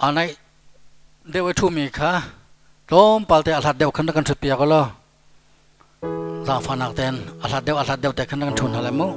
Anai deuh i ṭhumi kha tlawmpal te a hlat deuh khan na kan ṭhutpiak law zaangfahnak tein a hlat deuh te khan na kan ṭhu hna lai mu.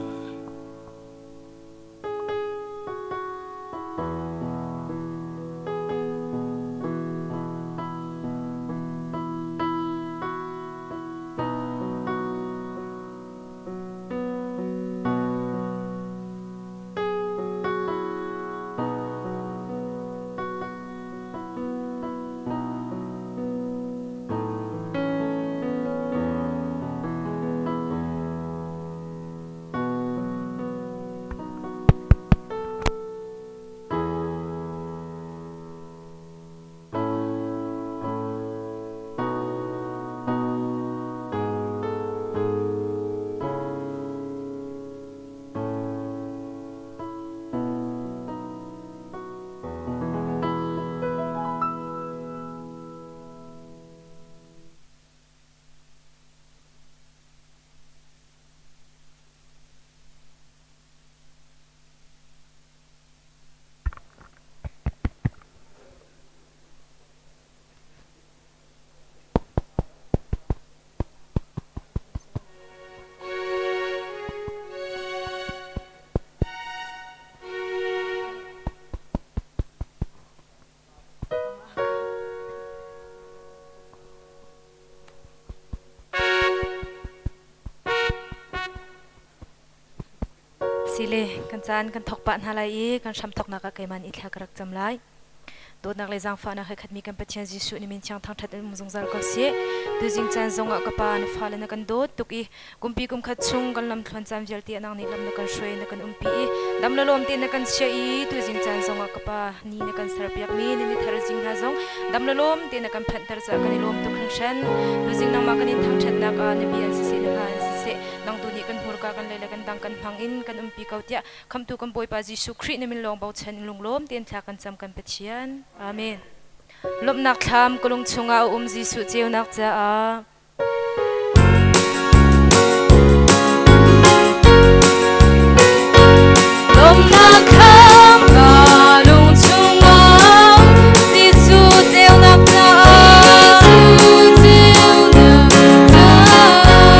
Sile kan caan kan thok pah hna lai i kan hram thoknak ah keimah nih thla ka rak cam lai. Dawtnak le zaangfahnak he khatmi kan Pathian Jesuh nih min thiang thangṭhat in um zungzal ko seh. Tuzing caan zongah ka Pa na fale na kan dawt tuk i kumpi kum khat chung kan lamthluan caan vialte nang nih lam na kan hruai na kan umpi i dam le lawm tein na kan chiah i tuzing caan zongah ka Pa ni na kan serpiakmi ni ni thar zing hna zong dam le lawm tein na kan phanhter caah kan i lawm tuk hringhran. Tuzing nangmah kan in thangṭhatnak ah na bia in siseh na hla in siseh nang tu nih kan hmurka kan lei le kan dang kan hmang in kan umpi ko tiah Khamtu kan Bawipa Jesuh Khrih na min lawng bochan in lunglawm tein thla kan cam kan Pathian. Amen. Lawmhnak thlam ka lung chungah a um Jesuh ceunak caah. Lawmhnak thlam ka lung chungah Jesuh ceunak caah.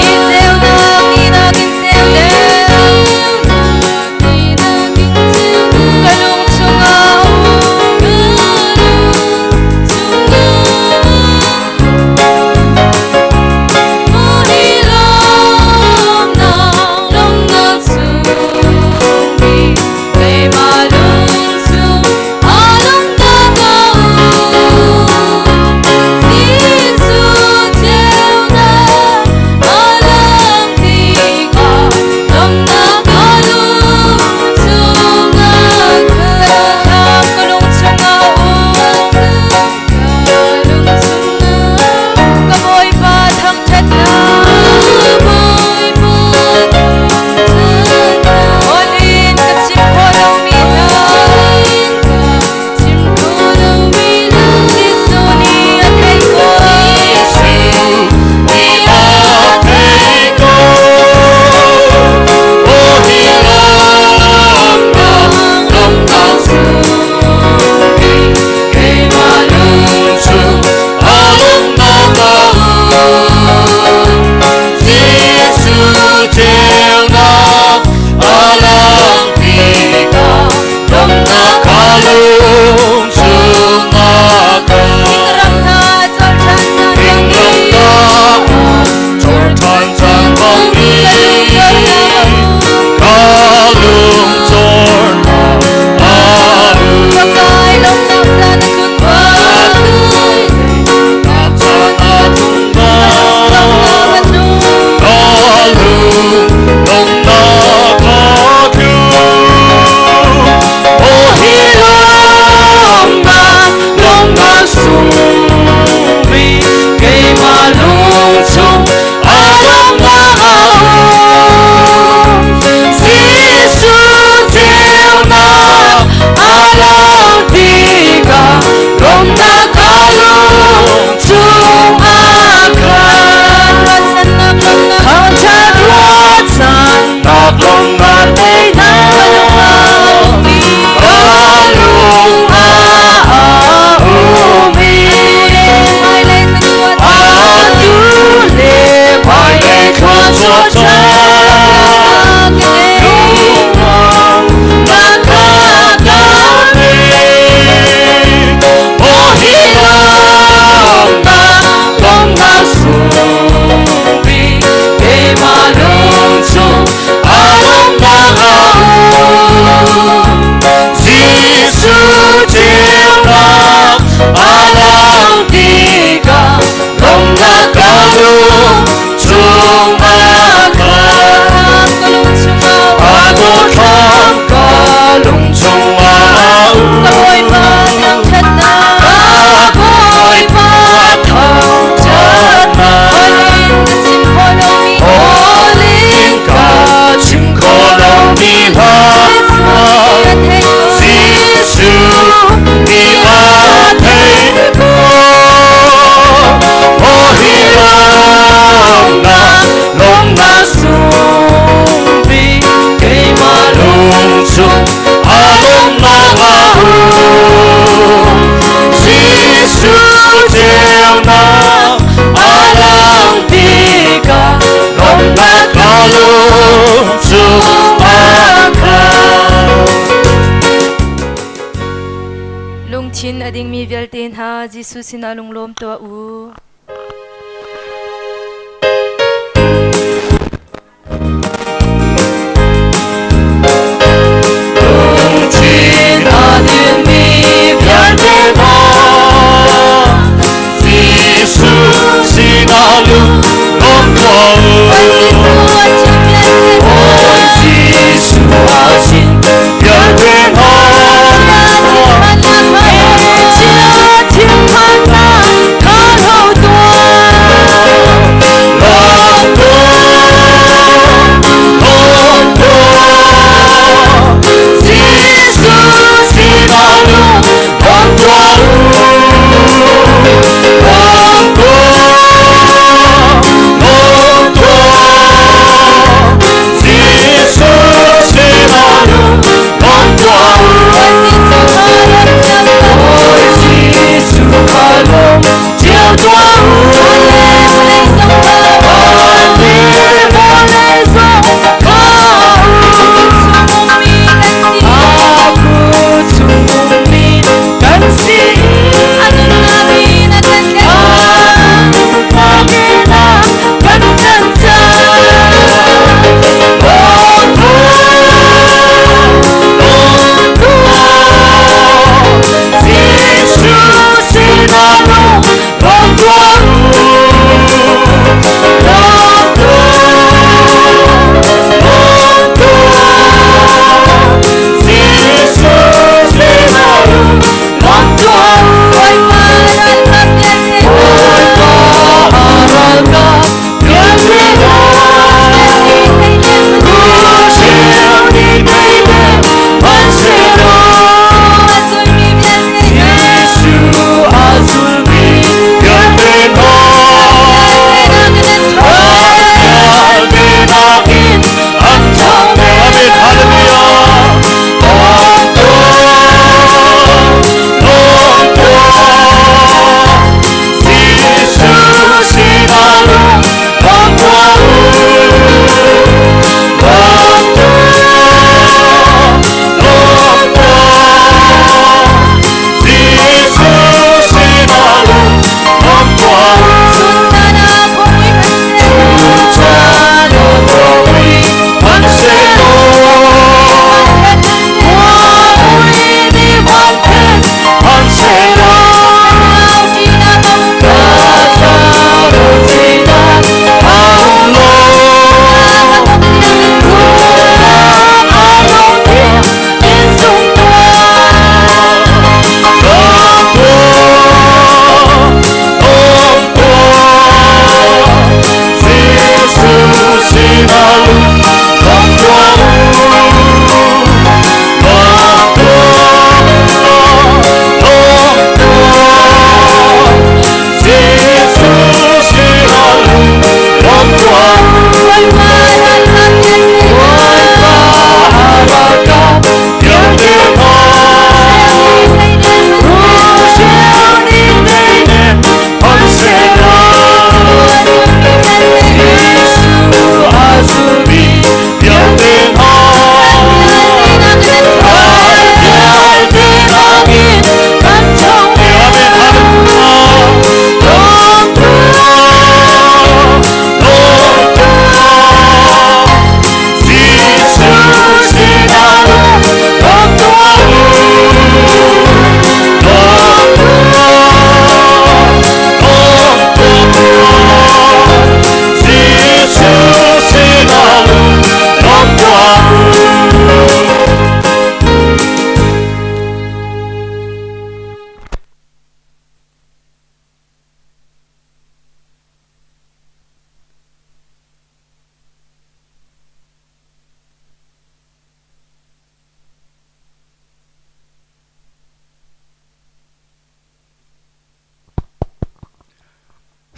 Hi ceunak ni nakin ceu deuh. Ka lung chungah um. Jesuh sinah lunglawm tuah u. Lungthin a dinmi vialte hna, Jesuh sinah lunglawm tuah u. Bawi Jesuh a sin vialte hna,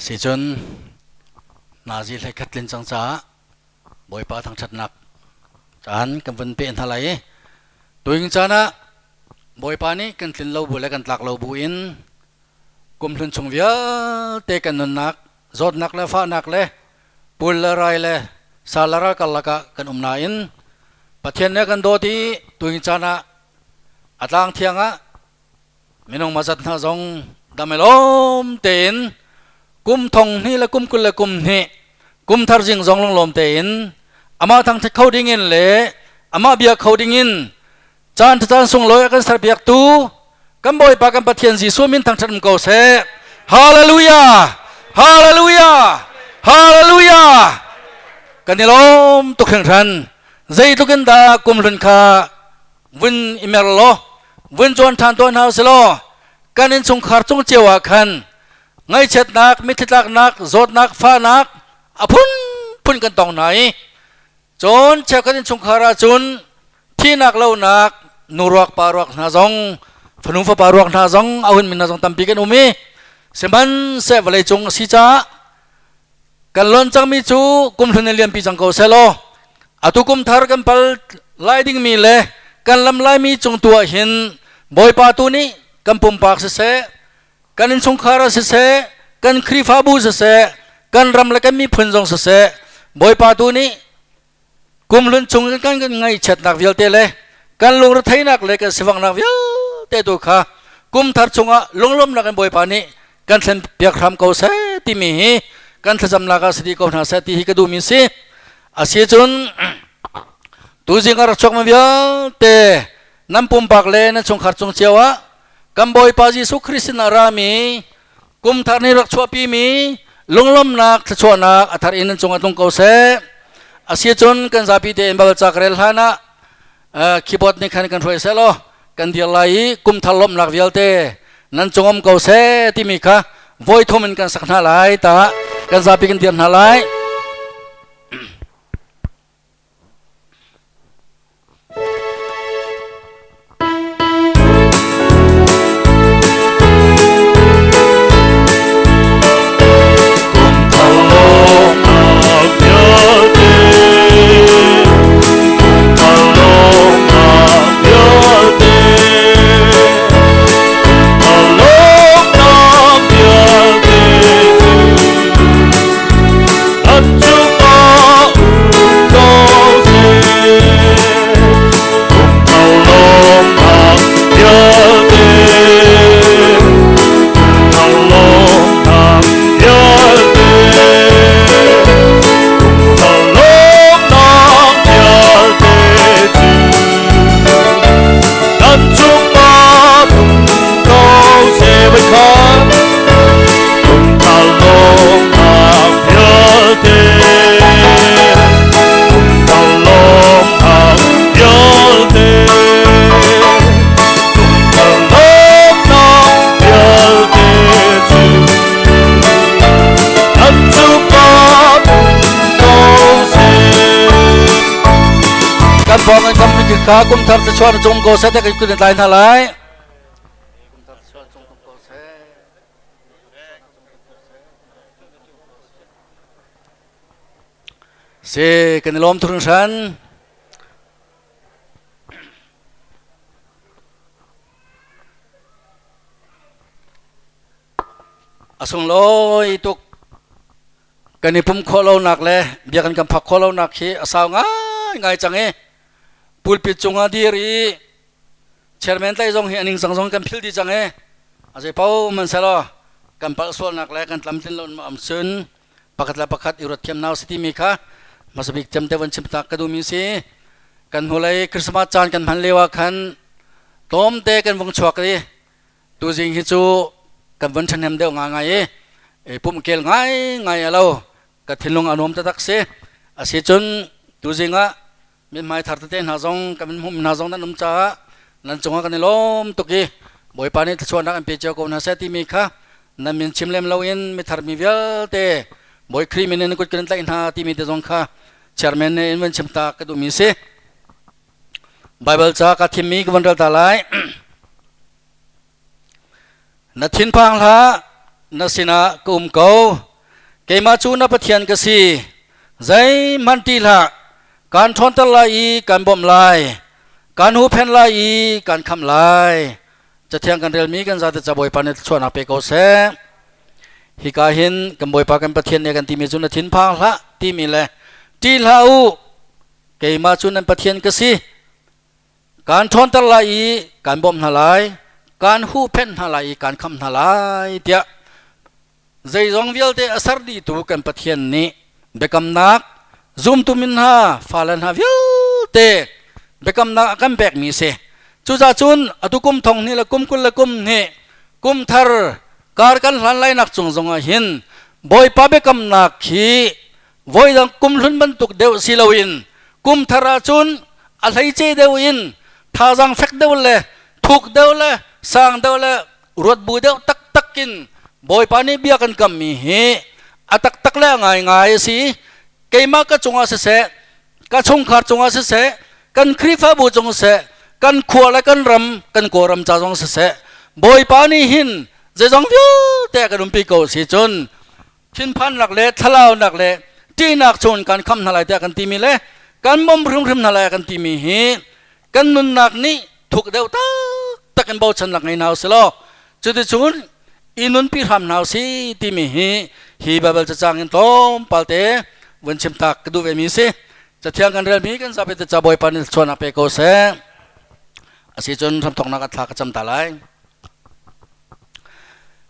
Sicun nazi hlei khat tlin cang caah Bawipa thangṭhatnak caan kan vun pe hna lai i tuing caan ah Bawipa nih kan tlin lo bu le kan tlak lo bu in kumhlun chung vialte kan nunnak zawtnak le fahnak le pul le rai le sal le ral karlak ah kan um nain Pathian nih a kan dawt i tuing caan ah a tlang thiang ah minung mazat hna zong Damelom tein kum thong hnih le kum 20 le kum hnih kum thar zing zong lunglawm tein amah thangṭhat kho ding in le amah bia kho ding in caan caan sunglawi a kan serpiaktu kan Bawipa kan Pathian Jesuh min thangṭhat um ko seh. Hallelujah! Hallelujah! Hallelujah! Kan i lawm tuk hringhran. Zeitluk in dah kum hlun kha vun i mer law vun cawn ṭhan tuah hna usih law kan innchungkhar cung cio ah khan ngaihchiatnak, mitthlitlaknak, zawtnak, fahnak a phunphun kan tong hna i cun cheukhat innchungkhar ah cun thihnak lonak nu ruak pa ruak hna zong fanu fapa ruak hna zong a hunmi hna zong tampi kan um i sihmanhseh vawlei cung a si caah kan lon cangmi cu kum hlun in liampi cang ko selaw atu kum thar kan pal lai dingmi le kan lam laimi cung tu ah hin Bawipa tu nih kan pumpak siseh kan innchungkhar ah siseh kan Khrihfabu siseh kan ram le kan miphun zong siseh Bawipa tu nih kum hlun chung kan kan ngaihchiatnak vialte le kan lungretheihnak le kan sivanghnak vialte tu kha kum thar chungah lunglawmnak in Bawipa nih kan thlen piak hram ko seh timi hi kan thlacamnak ah si dih ko hna seh ti hi ka duhmi si. Asi cun tuzing a rak chuakmi vialte nan pumpak le nan chungkhar cung cio ah kan Bawipa Jesuh Khrih sin ah rami kum thar nih rak chuahpimi lunglawmnak thluachuahnak a thar in nan cungah tlung ko seh. Asi cun kan zapi tein Baibal ca ka rel hlan ah keyboard nih khan kan hruai seh law kan dir lai i kum thar lawmhnak vialte nan cung um ko seh timi kha voi thum in kan sak hna lai ta kan zapi kan dir hna lai. Kan pawng in kam ka kum thar te chuan cung ko seh te kan kun tlai hna lai. Si kan i lawm tuk hringhran. A sunglawi tuk kan i pum khawh lonak le biakinn kan phak khawh lonak hi a sau ngaingai cang i pulpit cungah dir i Chairman tlai zong hi a ningcang zong kan phil dih cang i a zei paoh hmanhsehlaw kan palh sualnak le kan tlamtlin lo am cun pakhat le pakhat i ruat thiam hna usih timi kha hmasabik cem te von chim tak ka duhmi si. Kan hnulei Christmas caan kan hman lio ah khan tlawmte kan vung chuak i tuzing hi cu kan von ṭhahnem deuh ngaingai i pumhkel ngaingai a lo ka thinlung a nuam taktak si. Asi cun tuzing ah mithmai thar tete hna zong kan hmuh hna zong nan um caah nan cungah kan i lawm tuk i Bawipa nih thluachuahnak an pe cio ko hna seh timi kha nan min chim lem loin mithar mi vialte Bawi Khrih min in kut kan tlaih hna timi te zong kha chairman nih in van chim ta ka duhmi si. Bible ca ka thimmi ka van rel ta lai. Na thinphang hlah, na sinah ka um ko. Keimah cu na Pathian ka si. Zeihmanh ṭih hlah, kaan ṭhawnter lai i kaan bawmh lai. Kaan huhphenh lai i kaan khamh lai. Cathiang kan relmi kan zate ca Bawipa nih thluachuahnak pe ko seh. Hika hin kan Bawipa kan Pathian nih a kan timi cu na thinphang hlah timi le ṭih hlah u, keimah cu nan Pathian ka si. Kaan ṭhawnter lai i kaan bawmh hna lai. Kaan huhphenh hna lai i kaan khamh hna lai tiah zeizong vialte a ser dihtu kan Pathian nih biakamnak zumtu min hna fale hna vialte biakamnak a kan pekmi si. Cucaah cun atu kum thong hnih le kum 20 le kum hnih kum thar kar kan hlan lainak cung zongah hin Bawipa biakamnak hi voidang kum hlun bantuk deuh si loin kum thar ahcun a hleice deuh in thazaang fek deuh le thuk deuh le sang deuh le ruat bu deuh taktak in Bawipa nih bia kan kammi hi a taktak le a ngaingai a si. Keimah ka cungah siseh, ka chungkhar cungah siseh, kan Khrihfabu cung siseh, kan khua le kan ram, kan Kawlram ca zong siseh, Bawipa nih hin zeizong vialte a kan umpi ko si cun thinphannak le thlalaunak le ṭihnak chungin kan khamh hna lai tiah kan timi le kan bawmh hrimhrim hna lai kan timi hi kan nunnak nih thuk deuh taktak in bochannak ngei hna usih law cuticun i nunpi hram hna usih timi hi hi Baibal cacang in tlawmpal te vun chim tak ka duh ve mi si. Cathiang kan relmi kan zapi te ca Bawipa nih chuanak pe ko seh. Asi cun hramthawknak a thla ka cam ta lai.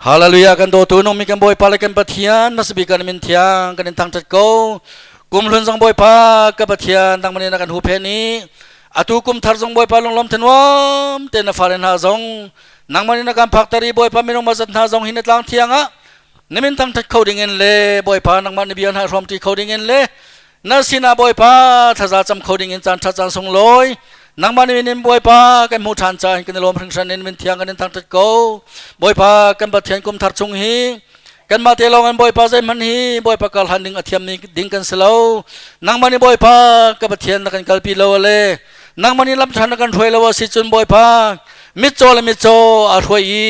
Hallelujah. Kan dawtu nungmi kan Bawipa le kan Pathian hmasabik kan min thiang kan in thangṭhat ko. Kum hlun zong Bawipa ka Pathian nangmah nih na kan huhphenh i atu kum thar zong Bawipa lunglawm thanuam te na fale hna zong nangmah nih na kan phakter i Bawipa minung mazat hna zong hi na tlang thiang ah na min thangṭhat kho ding in le Bawipa nangmah na bia hna hrawmṭi kho ding in le na sinah Bawipa thlaza cam kho ding in caan ṭha caan sunglawi nangmah nih in Bawipa kan hmuh ṭhan caah kan i lawm hringhran in min thiang kan in thangṭhat ko. Bawipa kan Pathian, kum thar chung hi kanmah te lawng in Bawipa zeihmanh hi Bawipa kal hlan ding a thiam ding kan si lo. Nangmah nih Bawipa ka Pathian na kan kalpi lo le nangmah nih lam ṭha na kan hruai lo a si cun Bawipa mitcaw le mitcaw a hruai i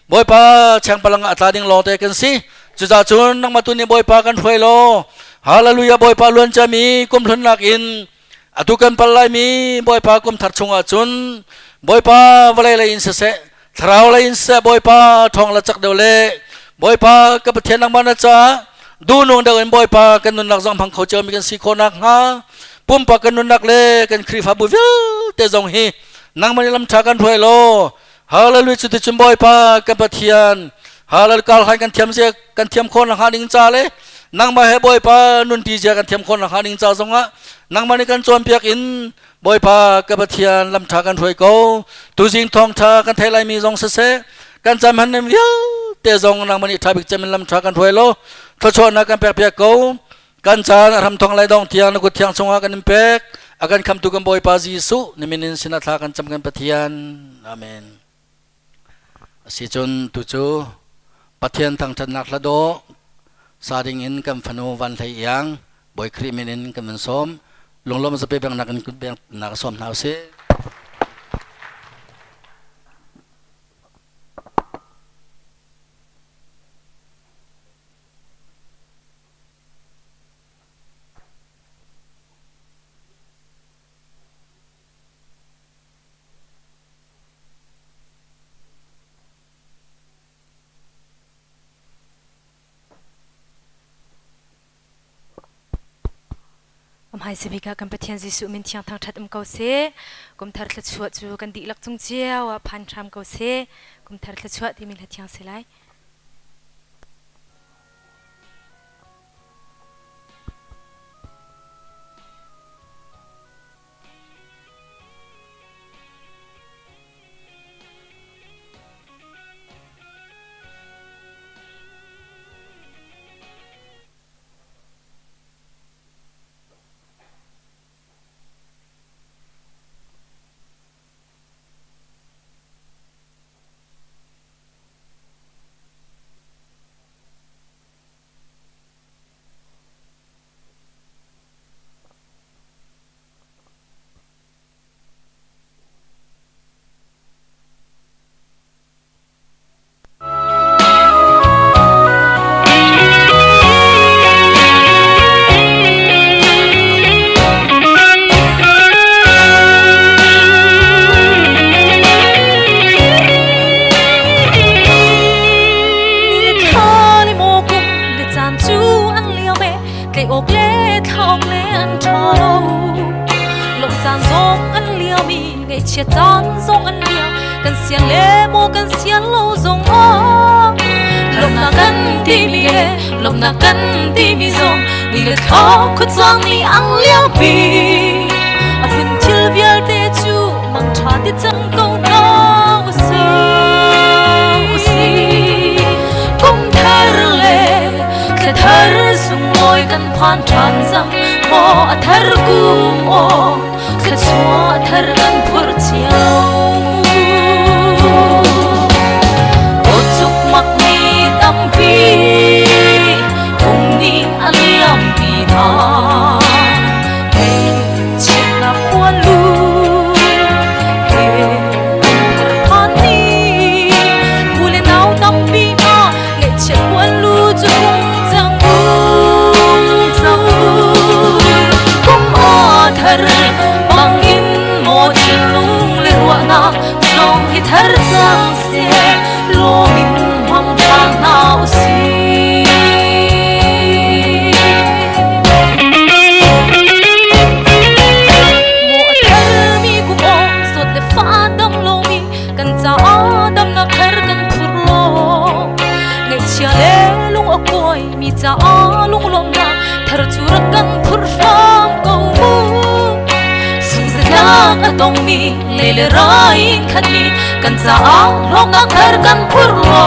Bawipa chengpalang ah a tla ding lawngte kan si. Cucaah cun nangmah tu nih Bawipa kan hruai law, Hallelujah, Bawipa luan ciami kum hlunnak in atu kan pal laimi Bawipa kum thar chungah cun Bawipa vawlei lei in siseh, thlarau lei in siseh, Bawipa ṭhawng le cak deuh le Bawipa ka Pathian nangmah na caah duhnung deuh in Bawipa kan nunnak zong hmang kho ciomi kan si khawh nakhnga pumpak kan nunnak le kan Khrihfabu vialte zong hi nangmah nih lam ṭha kan hruai law. Hallelujah. Cuticun Bawipa kan Pathian, Hallelujah, kar hlan kan thiam zia kan thiam khawh nakhnga ding ca le nangmah he Bawipa nunti zia kan thiam khawh nakhnga ding ca zongah nangmah nih kan cawnpiak in Bawipa ka Pathian lam ṭha kan hruai ko. Tuzing thawngṭha kan theih laimi zong siseh, kan cam han vialte zong nangmah nih ṭha bik cem in lam ṭha kan hruai law thluachuahnak kan pekpiak ko. Kan caan a hram thong lai dong tiang na kut thiang chungah kan in pek. A kan khamtu kan Bawipa Jesuh na min in sinah thla kan cam kan Pathian. Amen. Asi cun tu cu Pathian thangṭhatnak hla dawh sa ding in kan fanu Van Hlei Iang Bawi Khrih min in kan vun sawm. Lunglawm zapi bengnak in bengnak sawm hna usih. Hmaisa bik ah kan Pathian Jesuh min thiang thangṭhat um ko seh. Kum thar thluachuah cu kan dihlak cung cio ah phan hram ko seh. Kum thar thluachuah timi hla thiang si lai. liam i ngaihchiat caan zong an liam. Kan sian le maw kan sian lo zong ah lawmhnak kan timi le lawmhnak kan timi zong ni le thla khuacang nih an liampi. A hlun thil vialte cu mangṭha ti cang ko hna usih. Kum thar le thla thar sunglawi kan phan ṭhan cang maw a thar kum aw thluachuah thar kan phurh cio. Dawt mak mi tampi kum nih a liampi hna. Chiatnak puan lu he thar phan ni u le nau tampi hna ngaihchiat puan lu cu hung cang u cang u. Kum a thar bangin maw thinlung le ruahnak zong hi thar cang seh lawm in hmang ṭhan hna usih. Maw a tharmi kum awng zawt le fa dam lomi kan caah damnak thar kan phur lo. Ngaihchia le lung a kuai mi caah lunglawmhnak thar cu rak kan phur hram ko mu. Sungzatlak a tongmi le le rai in khatmi kan caah hlawknak thar kan phur lo.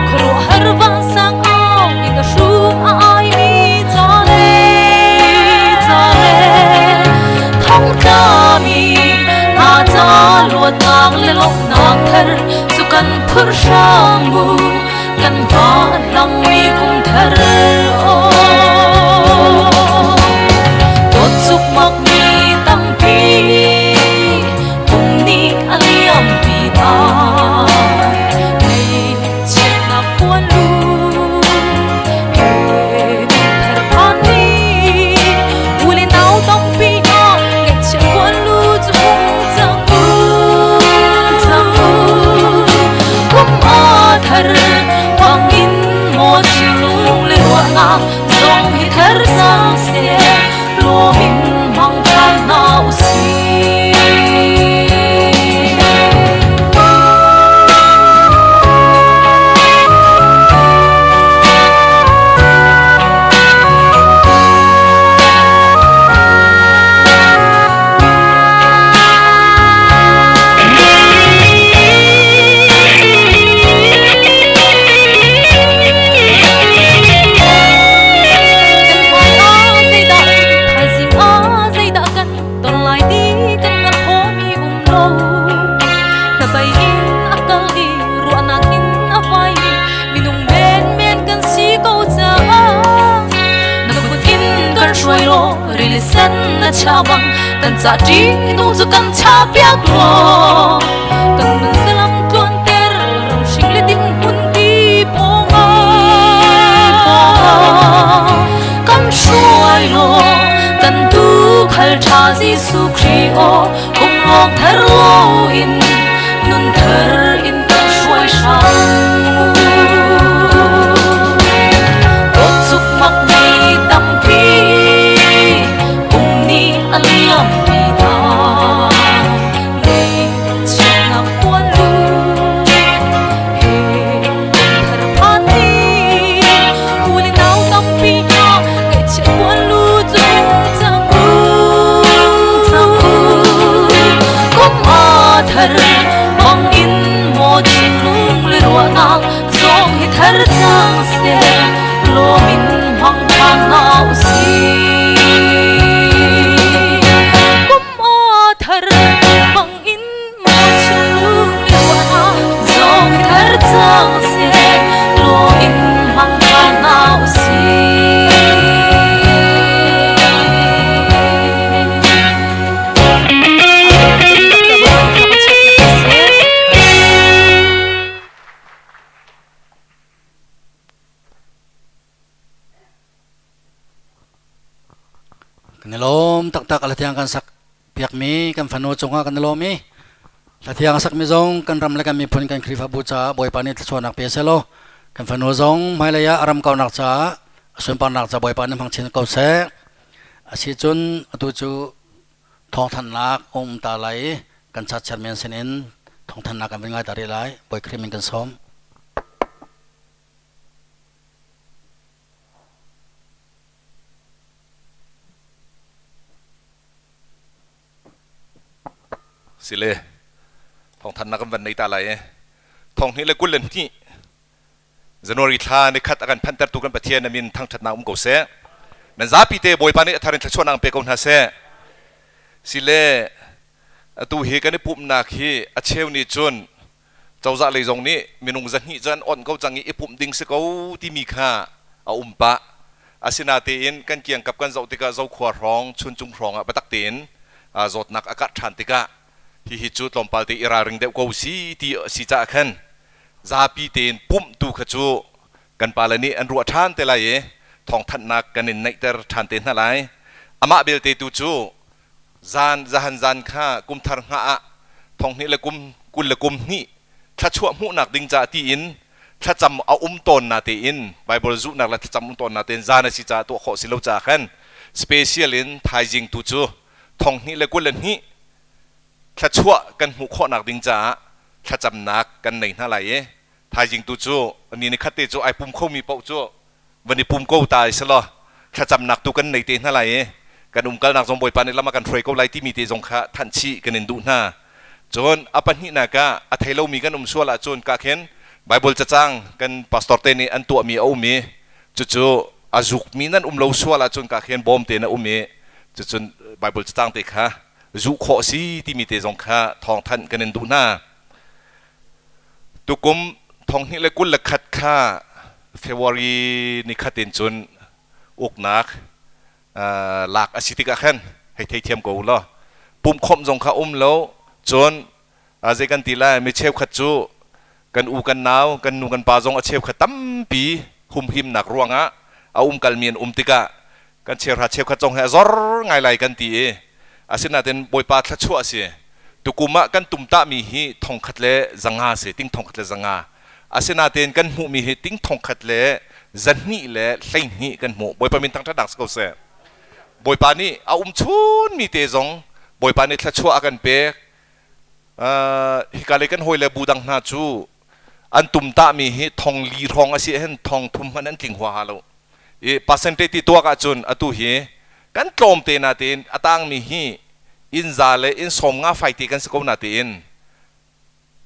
Khuaruahhar vansang au in a hrum a aimi ca le ca le thongtlami hna ca luatnak le lawmhnak thar cu kan phur hram mu kan hngahhlangmi kum thar aw. Dawt cukmak mi tampi kum nih a liampi hna. Ngaihchiatnak puan lu he thar phan ni u le nau tampi hna ngaihchiat puan lu cu hung cang u cang u. Kum a thar bangin maw thinlung le ruahnak zong hi thar cang seh lawm in hmang ṭhan hna usih. Kan hmai ah zeidah thaizing ah zeidah kan ton lai ti kan hngalh khawhmi um lo. Hnabei in a kal i ruahnak in a vaimi minung menmen kan si ko caah na kut in kan hruai law rili sen na chia bang kan ca ṭihnung cu kan cha piak law kan nun salam tluanter ram hring le ding hmun ti pawngah kan hruai law kan tu khal ṭha Jesuh Khrih aw kum lawng thar lo in nun thar in kan hruai hram mu. Dawt cukmak mi tampi kum nih a liampi hna. Ngaihchiatnak puan lu he thar phan ni u le nau tampi hna ngaihchiat puan lu cu cang u cang u. Kum a thar bang in maw thinlung le ruahnak zong hi thar cang seh lawm in hmang ṭhan hna usih. Kum a thar bang in maw thinlung le ruahnak zong hi thar cang seh lawm in hmang ṭhan hna usih. Kan i lawm taktak a hlathiang kan sak piakmi kan fanu cungah kan i lawm i hlathiang a sakmi zong kan ram le kan miphun kan Khrihfabu caah Bawipa nih thluachuahnak pe selaw kan fanu zong hmailei ah a ram kaunak caah a sunparnak caah Bawipa nih hmang chin ko seh. Asi cun atu cu Thawngthanhnak um ta lai i kan church chairman sin in thawngthanhnak kan vun ngai ta rih lai. Bawi Khrih min kan sawm. Sile thawngthanhnak kan van nei ta lai i thong hnih le 22 January thla ni khat a kan phantertu kan Pathian a min thangṭhatnak um ko seh. Nan zapi te Bawipa nih a thar in thluachuahnak pe ko hna seh. Sile atu hi kan i pumhnak hi a cheu nih cun cozah lei zong nih minung 200 cu an onh ko cang i i pumh ding si ko timi kha a um pah. Asinatein kan kiangkap kan zoh tikah Zokhua hrawng, Chuncung hrawng ah biatak tein zawtnak a karh ṭhan tikah hihi cu tlawmpal te i ralring deuh ko si ti a si caah khan zapi tein pumh tu kha cu kan pale nih an ruah ṭhan te lai i thawngthanhnak kan in neihter ṭhan te hna lai. Amah belte tu cu zan zahan zan kha kumthar hngah ah thonghnih le kum 22 thluachuah hmuhnak ding caah tiin thlacam a um tawn na tein Bible zuhnak le thlacam um tawn na tein zan a si caah tuah khawh si lo caah khan special in thaizing tu cu 2022 thluachuah kan hmuh khawhnak ding caah thlacamnak kan nei hna lai i thaizing tu cu ni ni khat te cu ai pum khomi paoh cu van i pum ko ta i selaw thlacamnak tu kan nei te hna lai i kan umkalnak zong Bawipa nih lam a kan hruai ko lai timi te zong kha thanh chih kan in duh hna. Cun a pahnihnak ah a thei lomi kan um sual ahcun ka khin Bible cacang kan pastor te nih an tuahmi a um i cucu a zukmi nan um lo sual ahcun ka khin bawm te na um i cucun Bible cacang te kha zuh khawh si timi te zong kha thawngthanh kan in duh hna. Tukum 2021 kha February ni khat in cun uknak lak a si tikah khan hei theithiam ko law pumhkhawmh zong kha um lo cun zei kan ti lai mi cheukhat cu kan u kan nau kan nu kan pa zong a cheukhat tampi humhimnak ruangah a umkalmi an um tikah kan cheuhra cheukhat zong hi a zor ngai lai kan ti i asinain Bawipa thluachuah a si. Tukum ah kan tumtahmi hi 1,100 si, ting 1,100. Asinain kan hmuhmi hi ting 1,212 kan hmuh. Bawipa min thangṭhatnak si ko seh. Bawipa nih a um chunmi te zong Bawipa nih thluachuah a kan pek. Hika lei kan hawile bu dang hna cu an tumtahmi hi 4,000 hrawng a si ahhin 3,000 hmanh an tling huaha lo. I percentage ti tuak ahcun atu hi kan tlawm te natein a tangmi hi inn za le inn 50 fai te kan si ko natein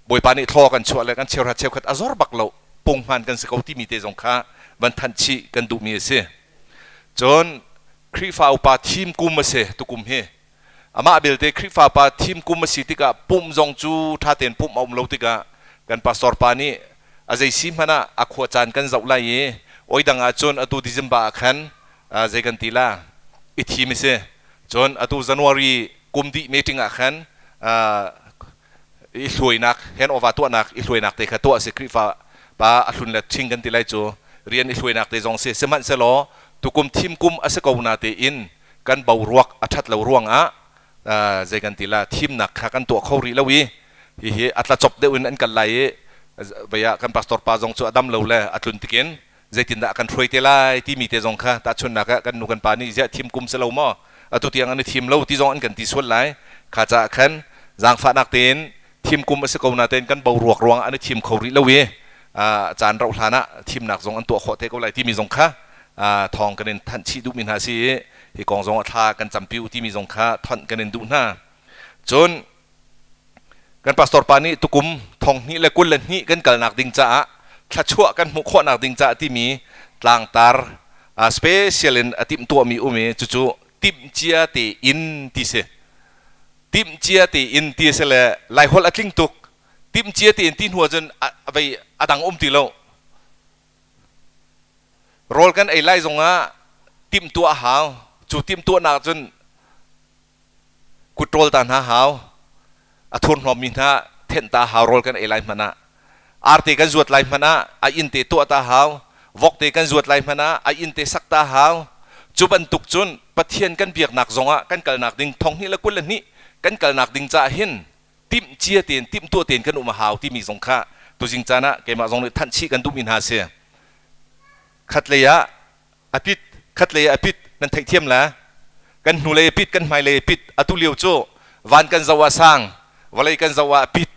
Bawipa nih thlaw kan chuah le kan cheuhra cheukhat a zor bak lo punghman kan si ko timi te zong kha van thanh chih kan duhmi a si. Cun Khrihfa upa thim kum a si tukum hi. Amah belte Khrihfa pa thim kum a si tikah pumh zong cu ṭha tein pumh a um lo tikah kan pastor pa nih a zei si hmanh ah a khua caan kan zoh lai i oi dang ahcun atu December ah khan zei kan ti la i thim a si. Cun atu January kum dih meeting ah khan i hluainak handover tuahnak i hluainak te kha tuah a si. Khrihfa pa a hlun le ṭhing kan ti lai cu rian i hluainak te zong si. Sihmanhsehlaw tukum thim kum a si ko na tein kan boruak a ṭhat lo ruangah zei kan ti la thimnak kha kan tuah kho rih lo i hihi a tlacop deuh in an kal lai i vei ah kan pastor pa zong cu a dam lo le a tlun tikin zeitindah kan hruai te lai timi te zong kha tahchunnak ah kan nu kan pa nih ziah thim kum si lo maw atu tiang an i thim lo ti zong an kan ti sual lai kha caah khan zaangfahnak tein thim kum a si ko natein kan boruak ruangah an i thim kho rih lo i caan rauh hlan ah thimnak zong an tuah khawh te ko lai timi zong kha thawng kan in thanh chih duhmi hna si i hi kong zong ah thla kan campi u timi zong kha thonh kan in duh hna. Cun kan pastor pa nih tukum 2022 kan kalnak ding caah thluachuah kan hmuh khawhnak ding caah timi tlangtar special in a timhtuahmi um i cucu timhcia tein ti si. Timhcia tein ti a si le Laiholh a tling tuk. Timhcia tein ti hnu ahcun a vei a dang um ti lo. Rawl kan ei lai zongah timhtuah a hau. Cu timhtuahnak cun kut rawl ta hna hau. A thurhnawmmi hna thenh ta hau rawl kan ei lai hmanh ah. Arte kan zuat lai hmanh ah a inn te tuah ta hau. Vok te kan zuat lai hmanh ah a inn te sak ta hau. Cu bantuk cun Pathian kan biaknak zongah kan kalnak ding 2022 kan kalnak ding caah hin timhcia tein timhtuah tein kan um a hau timi zong kha tuzing caan ah keimah zong nih thanh chih kan duhmi hna a si. Khatlei ah a pit, khatlei ah a pit nan theihthiam la. Kan hnulei a pit, kan hmailei a pit. Atu lio cu van kan zoh ah sang, vawlei kan zoh ah a pit.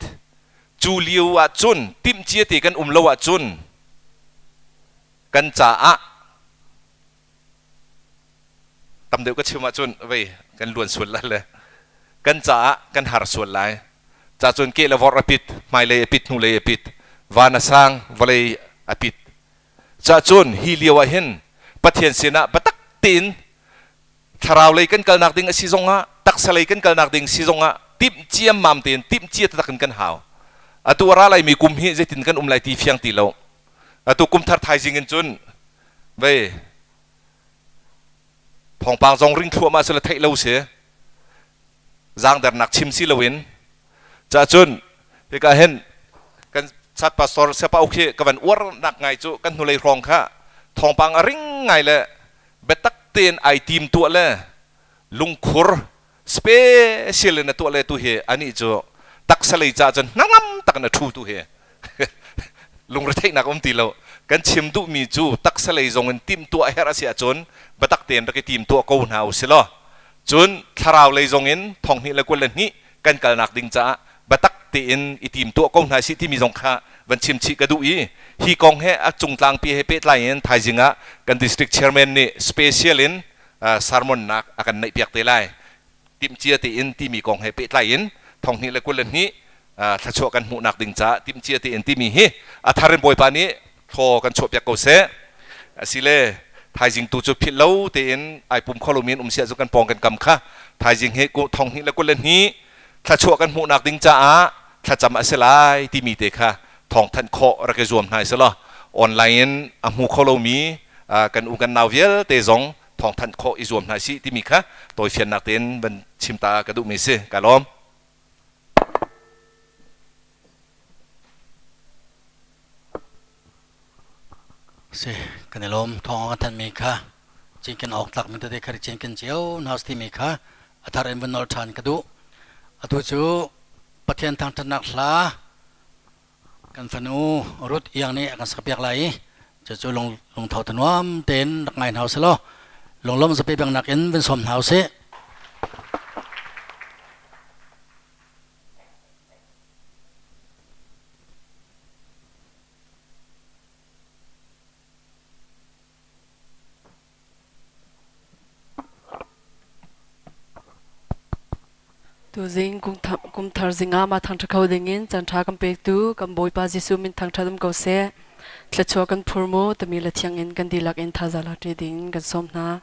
Cu lio ah cun timhcia te kan um lo ahcun kan caah tam deuh ka chim ahcun vei kan luan sual lai le kan caah kan har sual lai. Ca cun ke le vorh a pit, hmailei a pit, hnulei a pit, van a sang, vawlei a pit. Ca cun hi lio ah hin Pathian sinah biatak tein thlarau lei kan kalnak ding a si zongah taksa lei kan kalnak ding si zongah timh ciammam tein timh cia taktak in kan hau. Atu a ra laimi kum hi zeitin kan um lai ti fiang ti lo. Atu kum thar thaizing in cun vei thawngpang zong ring thluahmah sila theih lo si. Zaangdernak chim si loin ca cun hika hin kan sat pastor siapa uk hi ka van uar nak ngai cu kan hnulei hrawng kha thawngpang a ring ngai le biatak tein ai tim tuah le lungkhur special in a tuah le tu hi anih cu taksa lei ca cun hnangam tak in a thu tu hi lungretheihnak um ti lo. Kan chim duhmi cu taksa lei zong in tim tuah herh a si ahcun biatak tein rak i tim tuah ko hna u si law, cun thlarau lei zong in 2022 kan kalnak ding caah biatak tein i tim tuah ko hna sih timi zong kha van chim chih ka duh i, hi kong he a cungtlangpi he pehtlai in thaizing ah kan district chairman nih special in sermon nak a kan neih piak te lai. Timhcia tein timi kong he pehtlai in 2022 thluachuah kan hmuhnak ding caah timhcia tein timi hi a thar in Bawipa nih thaw kan chuahpiak ko seh. Asile thaizing tu cu philh lo tein ai pum kho lomi an um sia cu kan pawng kan kam kha thaizing hi 2022 thluachuah kan hmuhnak ding caah thlacam a si lai timi te kha thawngthanh khawh rak i zuam hna selaw, online in a hmu kho lomi kan u kan nau vialte zong thawngthanh khawh i zuam hna sih timi kha tawifiannak tein van chim ta ka duhmi si. Ka lawm. Si kan i lawm. Thawng kan thanmi kha cinken awk tlak mi tete kha cinken cio hna timi kha a thar in van nol ṭhan ka duh. Atu cu Pathian thangṭhatnak hla kan fanu Ruth Iang nih a kan sakpiak lai i cucu lungtho thanuam tein rak ngai hna usih law lunglawm zapi bengnak in van sawm hna usih. Tuzing kum thar zingah mah thangṭha kho dingin caanṭha kan pektu kan Bawipa Jesuh min thangṭhat um ko seh. Thluachuah kan phur mu timi le thiang in kan dihlak in thazaang lak ṭi ding kan sawm hna.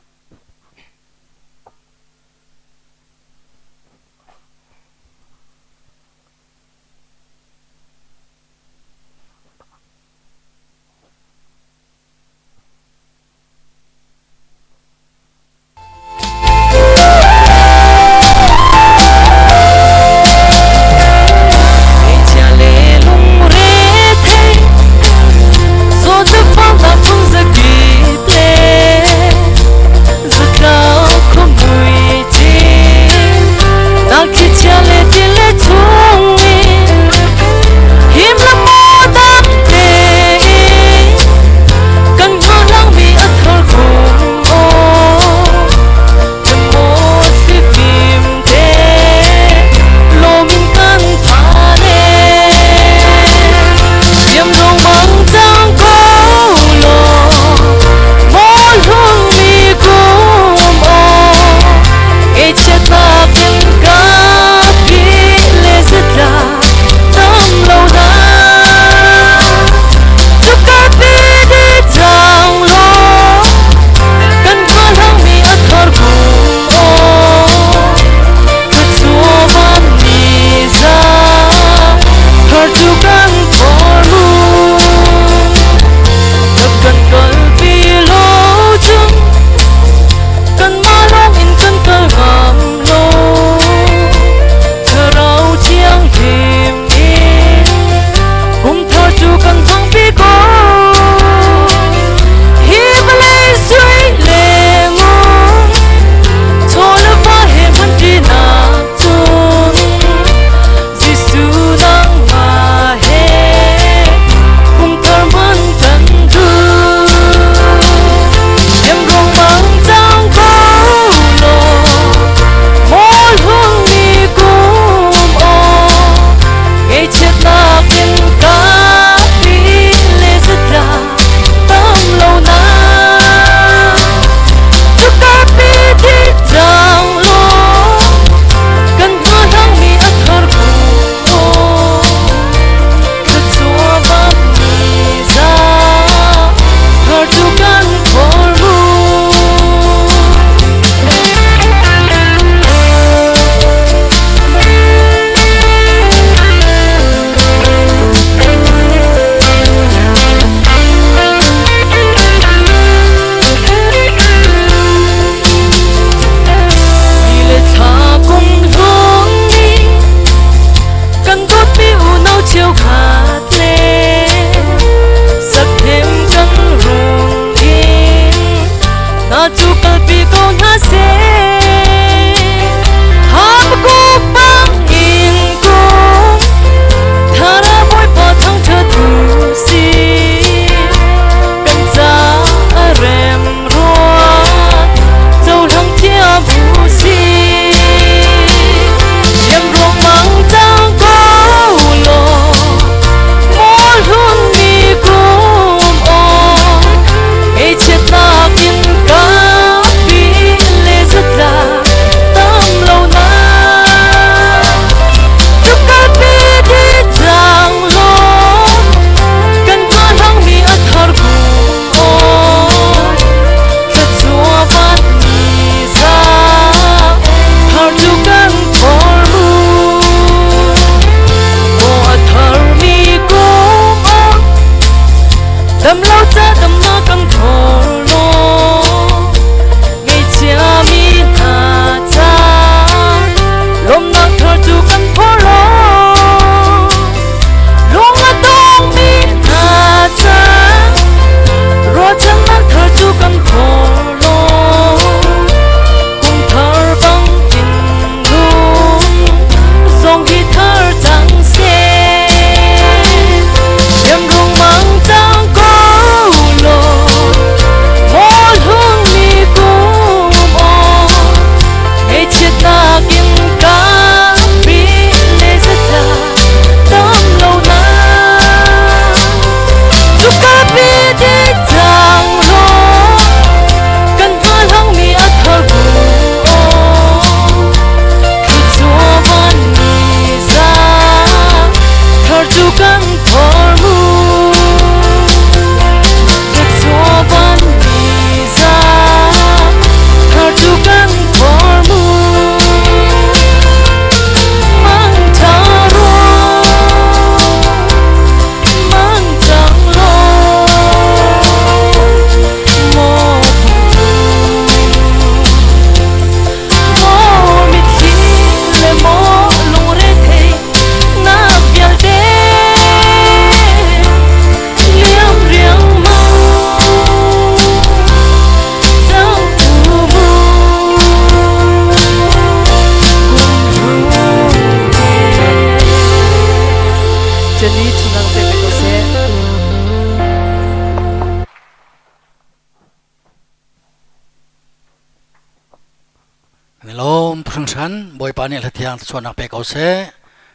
Kan i lawm hringhran. Bawipa nih hlathiang thluachuahnak pe ko seh.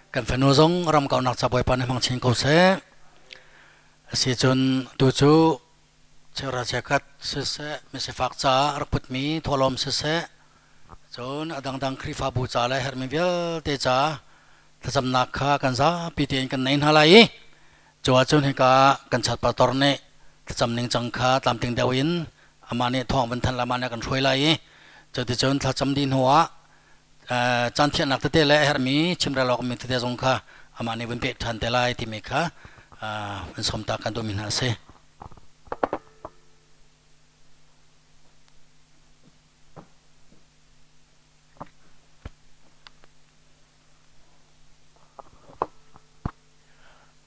Kan fanu zong ram kaunak ca Bawipa nih hmang chin ko seh. Asi cun tu cu cheuhra cheukhat siseh, misifak caah rak putmi thawhlawm siseh, cun a dangdang Khrihfabu ca le herhmi vialte ca thlacamnak kha kan zapi tein kan nei hna lai i cu ahcun hika kan chatpator nih thlacam ningcang kha tlamtling deuh in amah nih thawng van thanh le amah nih a kan hruai lai i cuticun thlacam dih hnuah caan thianhnak tete le a herhmi chimrel awk mi tete zong kha amah nih vun pek ṭhan te lai timi kha van sawm ta kan duhmi hna a si.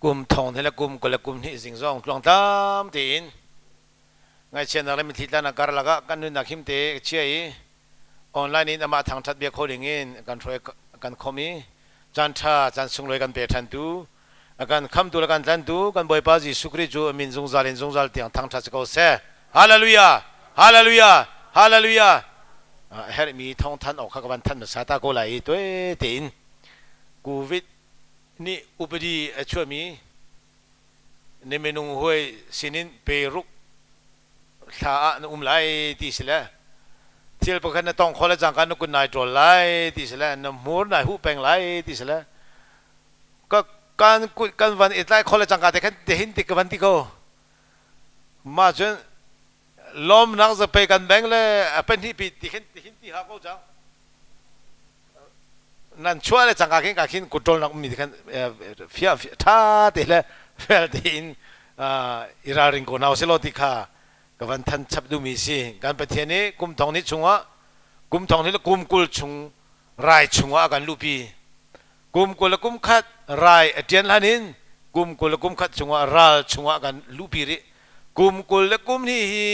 Kum thong le kum 20 le kum hnih zing zong tluangtlam tein ngaihchiatnak le mitthli tlanak karlak ah kan nunnak him te chia i online in amah thangṭhat bia kho ding in kan hruai kan khom i caan ṭha caan sunglawi kan pe ṭhan tu a kan khamtu le kan tlantu kan Bawipa Jesuh Khrih cu a min zungzal in zungzal tiang thangṭhat si ko seh. Hallelujah! Hallelujah! Hallelujah! A herhmi thawngthanh awk kha ka van thanh hmasa ta ko lai i tuai tein COVID nih upadi a chuahmi na minung hawi sinin pe ruk thla ah na um lai ti si le thil pakhat na tong kho le cangka na kun nai ṭawl lai ti si le na hmur nai huh peng lai ti si le ka kan kan van i tlai kho le cangka te khan te hin ti ka van ti ko mah cun lawmnak zapei kan beng le a pahnih pi ti khin ti hin ti ha ko cang Nan chuah le cangka khin ka khin kutṭawlnak ummi te khan fia ṭha te le fel tein i ralring ko hna usih law ti kha ka van than chap duhmi si. Kan Pathian nih kum thong hnih chungah kum thong hnih le kum 20 chung rai chungah a kan luhpi. Kum 20 le kum khat rai a ṭian hlan in kum 20 le kum khat chungah ral chungah a kan luhpi rih. Kum 20 le kum hnih hi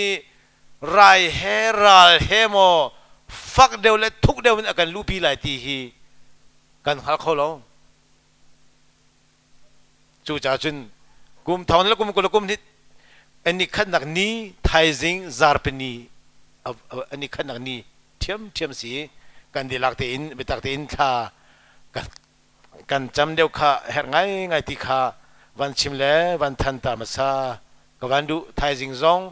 rai he ral he maw fak deuh le thuk deuh in a kan luhpi lai ti hi kan hngal kho lo. Cucaah cun kum thong le kum 20 le kum hnih ani khatnak ni thaizing zarpini ani khatnak ni ṭhiamṭhiam si kan dihlak tein biatak tein thla kan cam deuh kha herh ngaingai ti kha van chim le van than ta hmasa ka van duh. Thaizing zong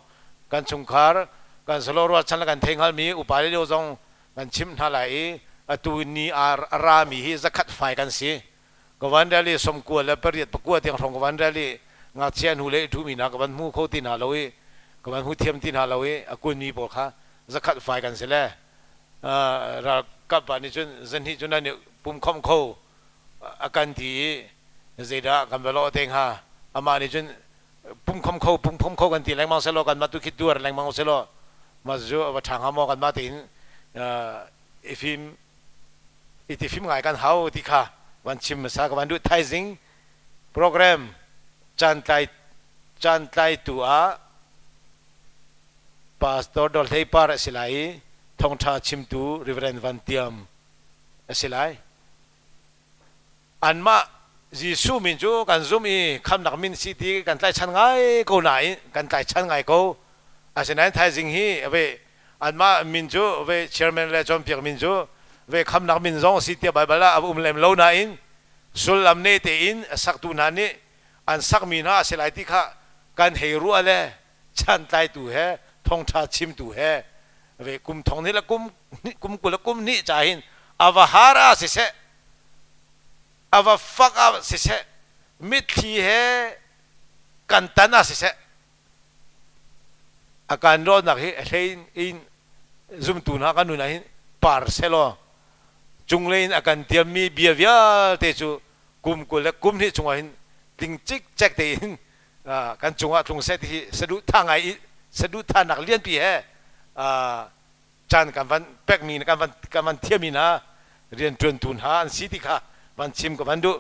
kan chungkhar kan salo ruahchan le kan thei hngalmi upa le lio zong kan chimh hna lai i atu ni a rami hi 100 fai kan si. Ka van rel i 98 pakua tiang hrawng ka van rel i ngakchia hnu le i ṭhumi hna ka van hmu kho ti hna lo i ka van hmu thiam ti hna lo i a kunmi pawl kha 100 fai kan si le ralkap pa nih cun zahnih cu nan i pumkhomh kho a kan ti i zeidah kan va lawh te hnga? Amah nih cun pumkhom kho pumkhom kho kan ti lengmang selaw kanmah tu khi tuar lengmang selaw mah cu a va ṭha hnga maw? Kanmah tein i fim i ti fim ngai kan hau ti kha van chim hmasa ka van duh. Thaizing program caan tlai caan tlaitu ah Pastor Dawr Hlei Par a si lai i thawngṭha chimtu Reverend Van Tiam a si lai. Anmah Jesuh min cu kan zumh i khamnak min si ti kan tlaihchan ngai ko nain kan tlaihchan ngai ko. Asinain thaizing hi ve anmah min cu ve chairman le cawnpiak min cu ve khamnak min zong si tiah Baibal ah a um lem lo nain sullam ne tein a saktu hna nih an sakmi hna a si lai ti kha kan hei ruah le chantlaitu he thawngṭha chimtu he ve kum thong hnih le kum kum 20 le kum hnih ca hin a va har ah siseh, a va fak ah siseh, mitthli he kan tan ah siseh, a kan rawhnak hi a hlei in zumtu hna kan nun ah hin par selaw cunglei in a kan tiammi bia vialte cu kum 20 le kum hnih chungah hin tling cikcek tein kan cungah tlung seh ti hi saduhthah ngai i saduhthahnak lianpi he caan kan van pekmi kan van kan van thiami hna rianṭuantu hna an si ti kha van chim ka van duh.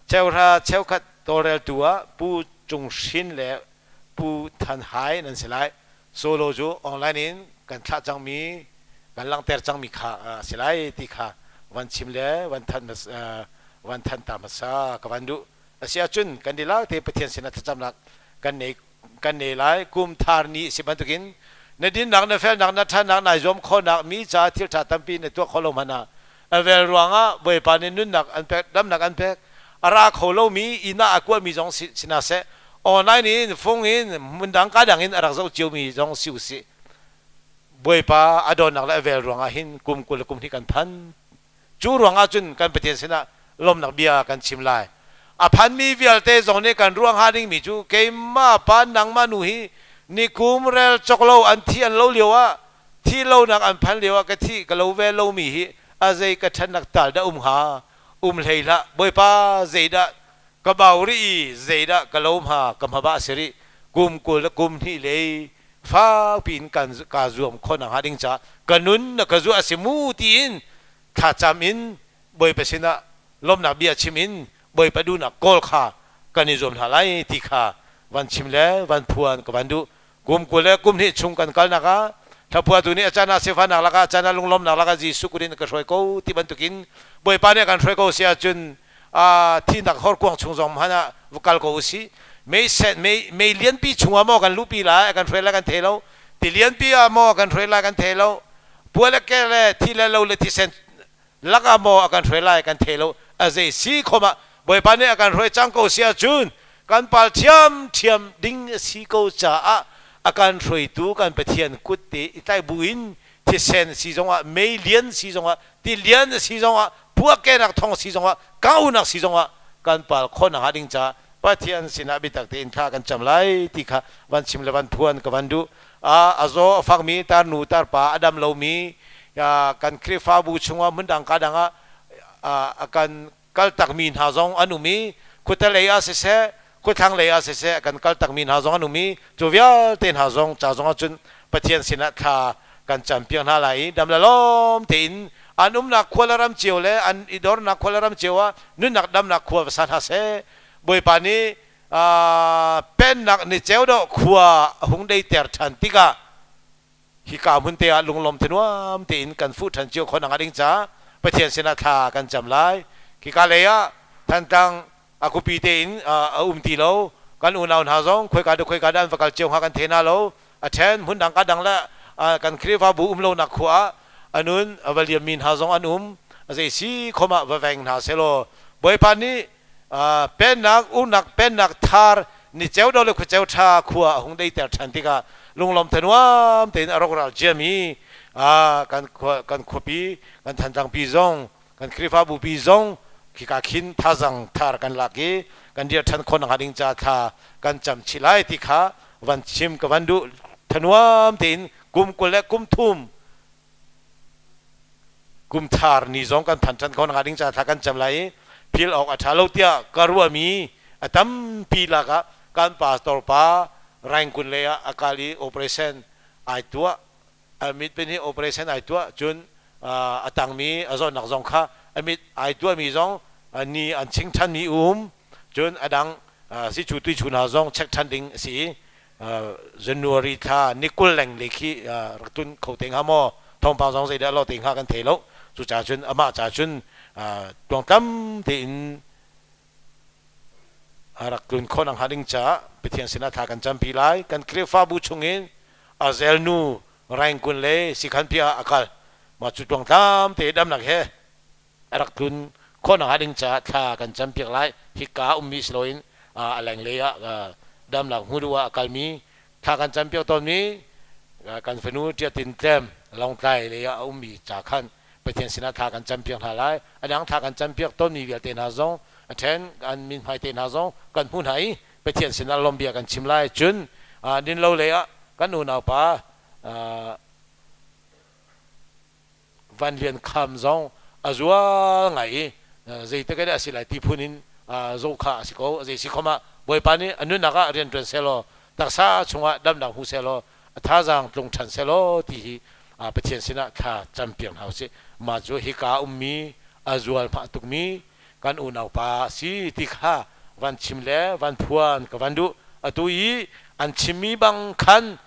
Cheuhra cheukhat tawlreltu ah Pu Cung Hrin le Pu Than Hai nan si lai. Solo cu online in kan thlah cangmi kan langhter cangmi kha a si lai ti kha van chim le van thanh van thanh ta hmasa ka van duh. A si ahcun kan dihlak te Pathian sinah thlacamnak kan nei kan nei lai. Kum thar ni si bantukin. Na dinnak, na felnak, na ṭhatnak nai zuam khawhnak mi caah thil ṭha tampi na tuah khawh lo hmanh ah a vel ruangah Bawipa nih nunnak an pek, damnak an pek. A ra kho lomi inn ah a kuahmi zong si hna seh, online in, fung in, hmundang ka dang in a rak zoh ciomi zong si usih. Bawipa a dawtnak le a vel ruangah hin kum 20 le kum hnih kan phan. Cu ruangah cun kan Pathian sinah lawmnak bia kan chim lai. A phanmi vialte zong nih kan ruah hnga dingmi cu keimah pa nangmah nu hi nikum rel cawk lo an thi an lo lio ah thi lonak an phan lio ah ka thi ka lo ve lomi hi a zei ka ṭhatnak tal dah um hnga um hlei hlah Bawipa zeidah ka bau rih i zeidah ka lo hma ka hmaba a si rih kum 20 le kum hnih lei fakpi in kan ka zuam khawh nakhnga ding caah ka nun na ka zuah a si mu tiin thlacam in Bawipa sinah lawmhnak bia chim in Bawipa duhnak kawl kha kan i zuam hna lai ti kha van chim le van phuan ka van duh. Kum 20 le kum hnih chung kan kalnak ah hlaphuatu nih a caan ah sifahnak lakah a caan ah lunglawmhnak lakah Jesuh kut in ka hruai ko ti bantukin Bawipa nih a kan hruai ko si ahcun thihnak horkuang chung zong hmanh ah va kal ko usih. Mei sen mei mei lianpi chungah maw kan luhpi lai a kan hruai lai kan thei lo. Ti lianpi ah maw a kan hruai lai kan thei lo. Pua le ke le thi le lo le thisen lakah maw a kan hruai lai kan thei lo. A zei si khom ah Bawipa nih a kan hruai cang ko si ahcun kan pal ṭhiamṭhiam ding a si ko caah a kan hruaitu kan Pathian kut te i tlaih buin thisen si zongah mei lian si zongah ti lian si zongah puakkenak thong si zongah kaunak si zongah kan pal khawh nakhnga ding caah Pathian sinah biatak tein thla kan cam lai ti kha van chim le van phuan ka van duh. A zaw a fakmi tarnu tarpa a dam lomi kan Khrihfabu chungah hmundang ka dang ah a kan kaltakmi hna zong an um i khuatelei ah siseh khuathlanglei ah siseh kan kaltakmi hna zong an um i cu vialte hna zong ca zong ahcun Pathian sinah thla kan campiak hna lai i dam le lawm tein an umnak khua le ram cio le an i dornak khua le ram cio ah nunnak damnak khua va sa hna seh. Bawipa nih pennak ni ceu dawh khua a hung deiter ṭhan tikah hika hmun te ah lunglawm thanuam tein kan fuh ṭhan cio khawh nakhnga ding caah Pathian sinah thla kan cam lai. Khika lei ah Thantlang a khuapi tein a um ti lo. Kan unau hna zong khoika dah khoika dah an va kal cio hnga kan thei hna lo. A ṭhen hmun dang ka dang le kan Khrihfabu um lonak khua ah a nun a va liammi hna zong an um. A zei si khom ah va veng hna selaw Bawipa nih pennak uknak pennak thar ni ceu do le khuaceu ṭha khua a hung deiter ṭhan tikah lunglawm thanuam tein a rawkral ciami kan kan khuapi kan Thantlang pi zong kan Khrihfabu pi zong khika khin thazang thar kan lak i kan dir ṭhan khawh nakhnga ding ca thla kan cam chih lai ti kha van chim ka van duh. Thanuam tein kum 20 le kum thum kum thar ni zong kan phan ṭhan kho nakhnga ding ca thla kan cam lai i phil awk a ṭha lo tiah ka ruahmi a tampi lakah kan pastor pa Raingkun lei ah a kal i operation ai tuah, a mit pin hi operation ai tuah cun a tangmi a zawtnak zong kha a mit ai tuahmi zong ni an ching ṭhanmi um cun a dang sichu tuichu hna zong check ṭhan ding a si i January thla ni 20 leng le khi rak tun kho te hnga maw, thawngpang zong zeidah lo te hnga kan thei lo. Cucaah cun amah ca cun tluangtlam tein a rak tlun khawh nakhnga ding caah Pathian sinah thla kan campi lai. Kan Khrihfabu chungin Azel nu Raingkun le Sikhanpi ah a kal. Mah cu tluangtlam te damnak he a rak tlun khawh nakhnga ding caah thla kan campiak lai. Hika ummi si loin a lenglei ah damnak hmu duh ah a kalmi thla kan campiak tawnmi kan fanu Ṭiatin Tlem Lawngtlai lei ah a ummi ca khan Pathian sinah thla kan campiak hna lai. A dang thla kan campiak tawnmi vialte hna zong a ṭhen an mithmai te hna zong kan hmuh hna i Pathian sinah lawmhbia kan chim lai. Cun dinlo lei ah kan unaupa Van Lian Kham zong a zual ngai i zeitik in a si lai ti phun in zoh kha a si ko. A zei si khom ah Bawipa nih a nunnak ah rian ṭuan sehlaw taksa chungah damnak hmu sehlaw a thazaang tlung ṭhan sehlaw ti hi Pathian sinah thla campiak hna usih. Mah cu hika ummi a zual hmah tukmi kan unaupa a si ti kha van chim le van phuan ka van duh. Atu i an chimmi bang khan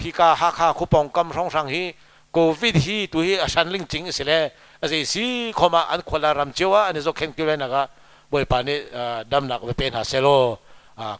hika Hakha khuapawng kam hrawnghrang hi COVID hi tu hi a hran lingcing a si le a zei si khom ah an khuala ram cio ah an i zohkhenh ti nak ah Bawipa nih damnak va pe hna selaw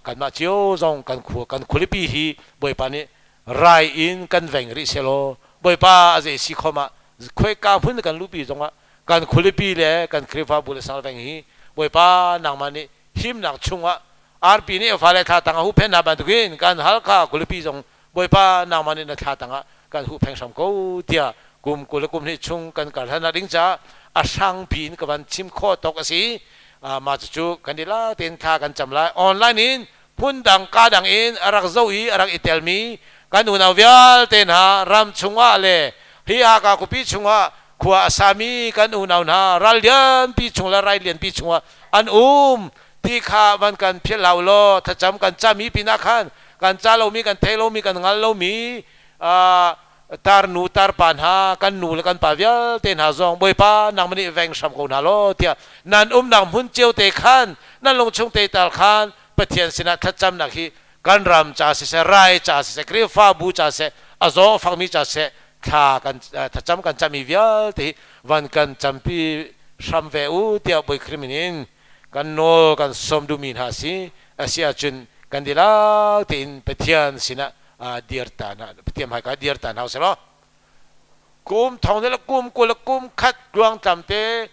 kanmah cio zong kan khua kan khualipi hi Bawipa nih. Rai in kan veng rih selaw Bawipa a zei si khom ah khuaika hmun kan luhpi zongah kan khualipi le kan Khrihfabu le sang veng hi Bawipa nangmah nih himnak chungah arpi nih a fale thla tangah huhphenh hna bantukin kan Halkha khualipi zong Bawipa nangmah nih na thla tangah kan huhpheng hram ko tiah kum 20 le kum hnih chung kan kar hlan ding caah a hrangpi in ka van chim khawh tawk a si. Mah cucu kan i la tein thla kan cam lai. Online in phundang ka dang in a rak zoh i a rak i telmi kan unau vialte hna ram chungah le hi Haka khuapi chungah khua a sami kan unau hna ral lianpi chung le rai lianpi chungah an um ti kha van kan philh hau law thlacam kan cami pinah khan kan ca lomi kan thei lomi kan ngal lomi tarnu tarpa hna kan nu le kan pa vialte hna zong Bawipa nangmah nih veng hram ko hna law tiah nan umnak hmun cio te khan nan lungchung te tal khan Pathian sinah thlacamnak hi kan ram ca siseh rai ca siseh Khrihfabu ca siseh a zaw fakmi ca siseh thla kan thlacam kan cami vialte hi van kan campi hram ve u tiah Bawi Khrih min in kan nawl kan sawm duhmi hna si a si ahcun kan dihlak tein Pathian sinah dir ta hna Pathian hmaika dir ta hna usih law kum thong le kum 20 le kum khat tluangtlam te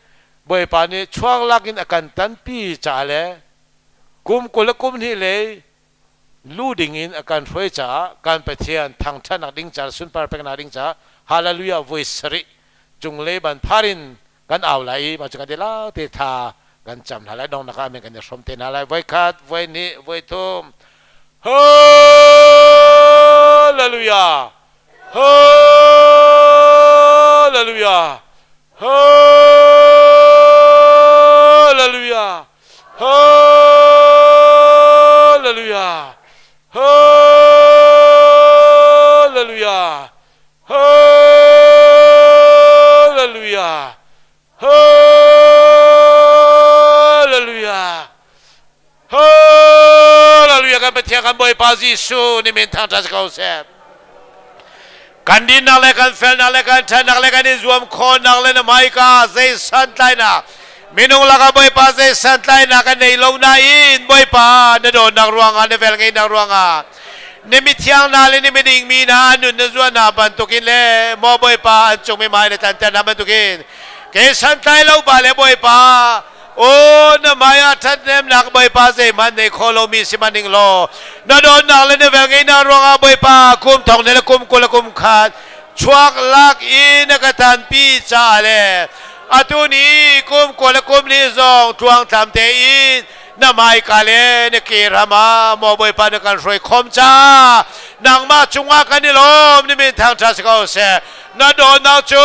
Bawipa nih chuak lak in a kan tanpi ca le kum 20 le kum hnih lei lu ding in a kan hruai caah kan Pathian thangṭhatnak ding ca sunpar peknak ding caah hallelujah voi sarih cunglei ban phar in kan au lai i mah cu kan ti te thla kan cam hna lai dongnak ah amen kan i hrawm te hna lai voi khat voi hnih voi thum hallelujah hallelujah hallelujah hallelujah hallelujah Hallelujah! Hallelujah! Hallelujah! Kan Pathian kan Bawipa Jesuh nih min thangṭhat ko seh. Kan dinnak le kan felnak le kan ṭhatnak le kan i zuam khawhnak le na hmaika zei santlainak minung lakah Bawipa zei santlainak kan nei lo nain Bawipa na dawtnak ruangah na velngeihnak ruangah Na mithiang hna le na miding mi hna nun na zuan hna bantukin le maw Bawipa an cung mihmai na tlanter hna bantukin ke santlai lo pa le Bawipa o na hmai ah ṭhathnemnak Bawipa zeihmanh nei kho lomi sihmanhning law na dawtnak le na velngeihnak ruangah Bawipa kum thong ne le kum 20 le kum khat chuak lak i na ka tanpi caah le atu ni kum 20 le kum li zong tluangtlam tein na hmaika le na ke ram ah maw Bawipa na kan hruai khom ca nangmah cungah kan i lawm ni min thangṭhat si ko seh na dawtnak cu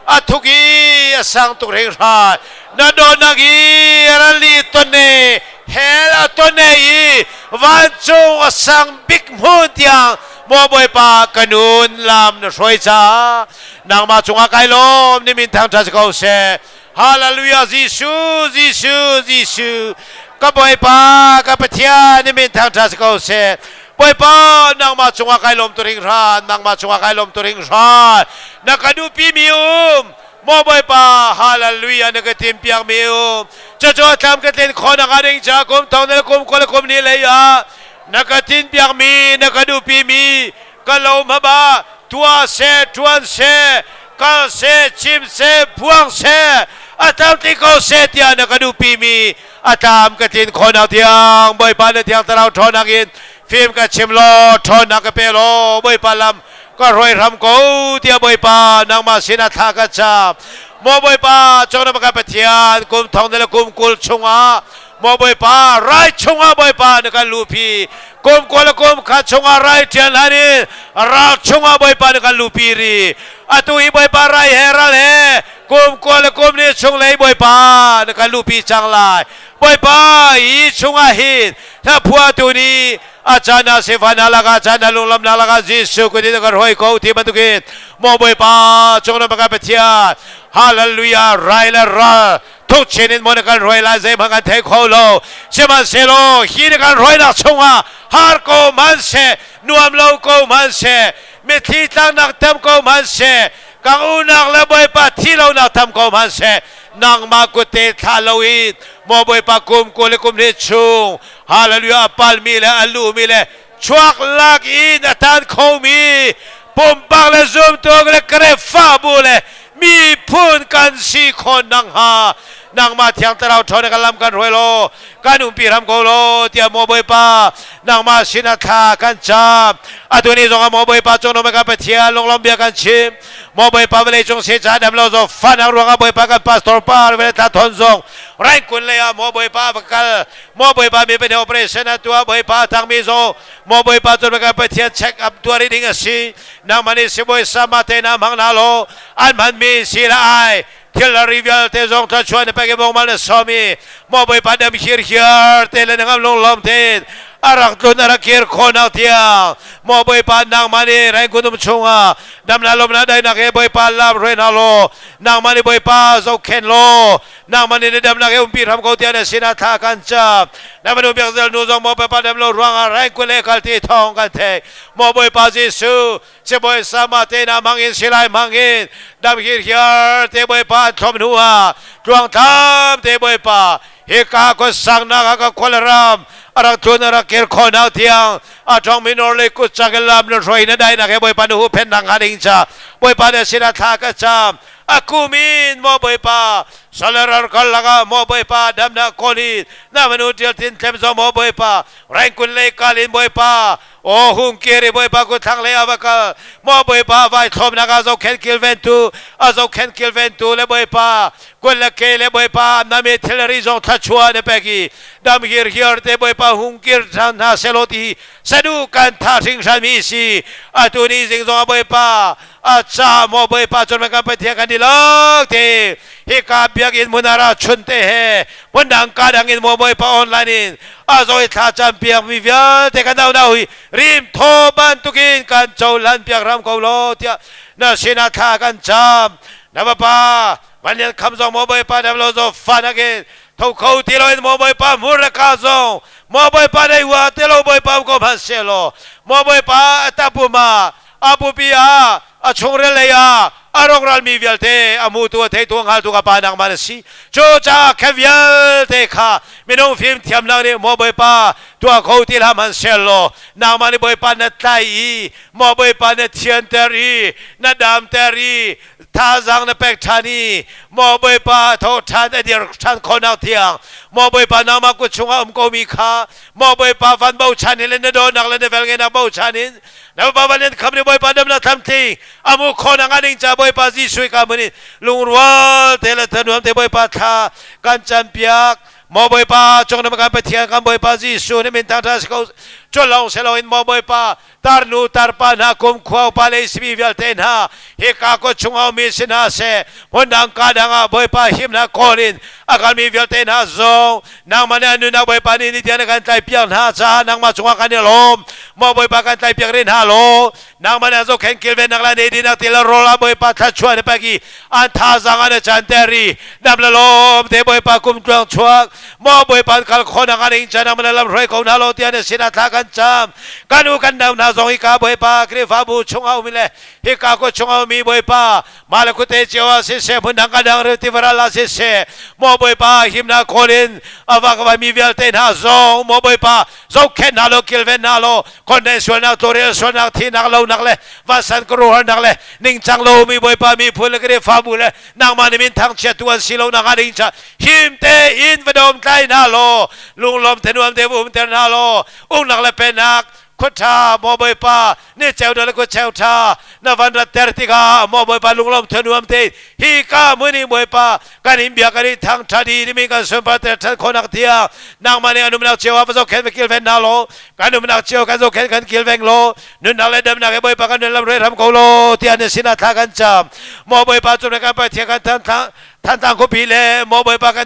a thuk i a sang tuk hringhran na dawtnak i rali tonne hell a tonne i vancung a sang bik hmun tiang maw Bawipa ka nun lam na hruai ca nangmah cungah kai lawm ni min thangṭhat si ko seh Hallelujah Jesuh Jesuh Jesuh ka Bawipa ka Pathian na min thangṭhat si ko seh Bawipa nangmah cungah kai lawm tu hringhran nangmah cungah kai lawm tu hringhran na ka duhpi mi um maw Bawipa hallelujah na ka timpiak mi um cucu thlam ka tlin khawh nak ding ca kum thong le kum 20 le kum ni lei ah na ka tinpiak mi na ka duhpi mi ka lo hmaba tua seh ṭuan seh kal seh chim seh phuang seh a tlamtling ko seh tiah na ka duhpi mi a tlam ka tlin khawhnak tiang Bawipa na thiang thlarau ṭhawnnak in fim ka chim law ṭhawnnak ka pe law Bawipa lam ka hruai hram ko tiah Bawipa nangmah sinah thla ka cam maw Bawipa cunglam ka Pathian kum thong le kum 20 chungah maw Bawipa rai chungah Bawipa na kan luhpi kum 20 le kum khat chungah rai ṭian hlan in ral chungah Bawipa na kan luhpi ri atu hi Bawipa rai he ral he kum 20 le kum ni chung lei Bawipa na kan luhpi cang lai Bawipa hi chungah hin na phuahtu nih a caan ah sifah hna lakah caan ah lunglamnak lakah Jesuh kut in na kan hruai ko ti bantukin maw Bawipa cungnung kan Pathian Hallelujah rai le ral thuk chin in maw na kan hruai lai zeihmanh kan thei kho lo sihmanhsehlaw hi na kan hruainak chungah har ko hmanhseh nuam lo ko hmanhseh mitthli tlangnak tam ko hmanhseh kang unak le Bawipa thi lonak tam ko hmanhseh nangmah kutte thlah loin maw Bawipa kum 20 le kum hnih chung hallelujah a palmi le a luhmi le Chuak lak in a tan khomi pumpak le zumtu le Khrihfabu le miphun kan si khawh nakhnga nangmah Thiang Thlarau ṭhawn kan lam kan hruai law kan umpi hram ko law tiah maw Bawipa nangmah sinah thla kan cam. Atu ni zongah maw Bawipa cungnung kan Pathian lunglawm bia kan chim. Maw Bawipa vawleicung si ca dam lo zong fanak ruangah Bawipa kan pastor pa Reverend Thla Thawn zong Raikun lei ah maw Bawipa va kal. Maw Bawipa mi pahnih operation a tuah. Bawipa tangmi zong maw Bawipa cun kan Pathian check up tuah rih ding a si. Nangmah nih sibawi sama te na hmang hna law an hmanmi si le ai thil le ri vialte zong thluachuah na pek i bongmal na sawm i maw Bawipa dam hirhiar te le na ngam lunglawm tein a rak tlun a rak kir khawhnak tiang maw Bawipa nangmah nih rengkun um chungah damnak lawmnak daihnak he Bawipa lam hruai hna law nangmah nih Bawipa zohkhenh law nangmah nih na damnak he umpi hram ko tiah na sinah thla kan cam. Na fanu Biakzel nu zong maw Bawipa dam lo ruangah rengkun le kal ti thawng kan theih. Maw Bawipa Jesuh, sibawi sama te na hmang in silai hmang in dam hirhiar te Bawipa an thlop hnu ah tluangtlam te Bawipa hika khuasangnak ah ka khualram a rak tlun a rak kir khawhnak tiang a ṭhawngmi nawr le kut cak in lam na hruai na dainak he Bawipa na huhphennak hnga ding ca Bawipa na sinah thla ka cam. A kum in maw Bawipa salerar karlak ah maw Bawipa damnak kawl in na fanu ṭial tin thlem zong maw Bawipa rengkun lei kal in Bawipa aw hung kir i Bawipa kut thlang lei ah va kal maw Bawipa vai thlawmnak ah zohkhenh kilventu a zohkhenh kilventu le Bawipa kut le ke le Bawipa na mi thilri zong thluachuah na pek i dam hirhiar te Bawipa hung kir ṭhan hna selaw ti saduh kan tha hringhran mi si. Atu ni zing zong ah Bawipa a ca maw Bawipa cun kan Pathian kan i lak te hika biakinn hmun ah ra chun te he hmundang ka dang in maw Bawipa online in a zawi thla cam piak mi vialte kan nau hi rim thaw bantukin kan cohlan piak ram ko law tiah na sinah thla kan cam. Na Bapa Van Lian Kham zong maw Bawipa dam lo zo fan akin tho kho ti lo in maw Bawipa hmur le ka zong maw Bawipa nei hua te lo Bawipa ko hmanh se law maw Bawipa atapuma a bupi ah a chungril lei ah a rawkralmi vialte a hmutu a theitu a hngaltu ka Pa nangmah na si. Cu caah kha vialte kha minung fimthiamnak nih maw Bawipa tuah kho ti hlah hmanhseh law nangmah nih Bawipa na tlai i maw Bawipa na thianter i na damter i thazaang na pek ṭhan i maw Bawipa tho ṭhan a dir ṭhan khawhnak tiang maw Bawipa nangmah kut chungah um komi kha maw Bawipa van bochan in le na dawtnak le na velngeihnak bochan in na Bawipa van in kham ni Bawipa damnak tlamtling amu khawnak a ding ca Bawipa Jesuh ka mun in lungrual te le thanuam te Bawipa thla kan campiak. Maw Bawipa cung na kan Pathian kan Bawipa Jesuh na min thangṭhat si ko. Cu lawng si loin maw Bawipa tarnu tarpa hna kum khua upa le sibi vialte hna hika kut chungah ummi si hna seh hmundang ka dang ah Bawipa himnak kawl in a kalmi vialte hna zong nangmah nih an nunnak Bawipa nih ni tiang na kan tlaihpiak hna caah nangmah cungah kan i lawm. Maw Bawipa kan tlaihpiak rih hna law nangmah nih an zohkhenh kilvennak le an eidinnak ti le rawl ah Bawipa thluachuah na pek i an thazaang an canter i dam le lawm te Bawipa kum tluang chuak maw Bawipa an kal khawhnak an ing chan nangmah lam hruai ko hna law tiah na sinah thla kan cam. Kan u kan nau hna zong hika Bawipa Khrihfabu chungah um le hika kut chungah ummi Bawipa mah le kute cio ah siseh hmun dang ka dang tiva ral ah siseh maw Bawipa himnak kawl in a vak a mi vialte hna zong maw Bawipa zohkhenh hna law kilven hna law konne sualnak tlawrel sualnak thinak lonak le vansan khuaruahharnak le ningcang lomi Bawipa miphun le Khrihfabu le nangmah nih min thangchiattu an si lo nak ding ca him tein va dawm tlai hna law lunglawm thanuam te va umter hna law uknak le pennak khuaṭha maw Bawipa ni ceu le khua cheu ṭha na van ratter tikah maw Bawipa lunglawm thanuam te hi ka hmun i Bawipa kan in bia kan in thangṭhat i nimin kan sunparter ṭhan khawhnak tiang nangmah nih an umnak cio ah va zohkhenh va kilven hna law kan umnak cio kan zohkhenh kan kilveng law nunnak le damnak he Bawipa kan lam hruai hram ko law tiah na sinah thla kan cam. Maw Bawipa cung kan Pathian kan Thantlang khuapi le maw Bawipa kan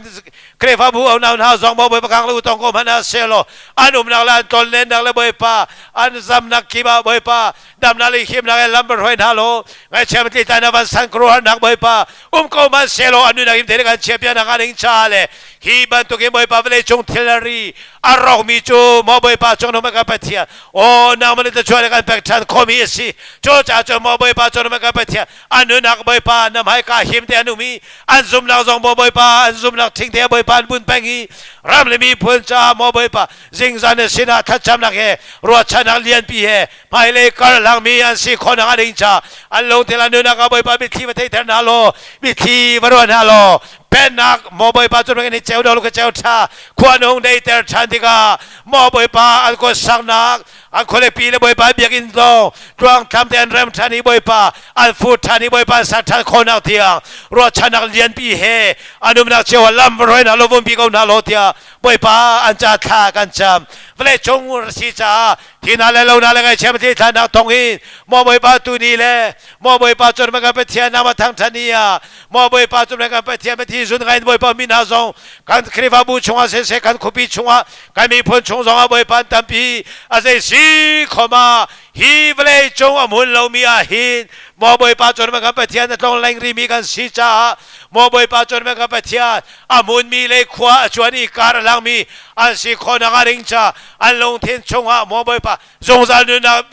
Khrihfabu unau hna zong maw Bawipa kang le utong ko hmanh ah selaw an umnak le an tlonlennak le Bawipa an zamnak kip ah Bawipa damnak le himnak he lam hruai hna law ngaihchia tli tlai na van san khuaruahharnak Bawipa um ko hmanh selaw an nunnak him te kan chia piak nak ning cha le. Hi bantukin Bawipa vawlei cung thilri a rawkmi cu maw Bawipa cung na kan Pathian aw nangmah nih thluachuah na kan pek ṭhan khomi a si. Cucaah cun maw Bawipa cung na kan Pathian an nunnak Bawipa na hmaika him te an um i an zumnak zong maw Bawipa an zumnak ṭhing te Bawipa an bunh peng i ram le miphun caah maw Bawipa zingzan na sinah thlacamnak he ruahchannak lianpi he hmailei karhlangmi an si khawhnak a ding ca an lungthin an nunnak ah Bawipa mitthli va theiter hna law mitthli va ruah hna law pennak maw Bawipa cu in ceu do ka ceu tha khua nung deiter than tikah maw Bawipa an kut saknak an khualipi le Bawipa biakinn zong tluangtlam te an rem than i Bawipa an fut than i Bawipa an sak than khawhnak tiang ruahchannak lianpi he an umnak cio ah lam va hruai hna law vumpi ko hna law tiah Bawipa an ca thla kan cam vawlei cung si caah thina le lo na le ngaihchia ti thlanak thong in maw Bawipa tu ni le maw Bawipa cun kan Pathian nama thangthan ni ah maw Bawipa cun kan Pathian Pathian zun ngai Bawipa min hna zong kan Khrihfabu chungah siseh kan khuapi chungah kan miphun chung zongah Bawipa an tampi a zei si khoma hi vawlei cung a hmun lomi ah hin maw Bawipa cun kan Pathian a tlong leng rimi kan si caah maw Bawipa cun kan Pathian a hmunmi le khua a cuan i kar a langmi an si khawhnak a ring ca an lungthin chungah maw Bawipa zungzal nunnak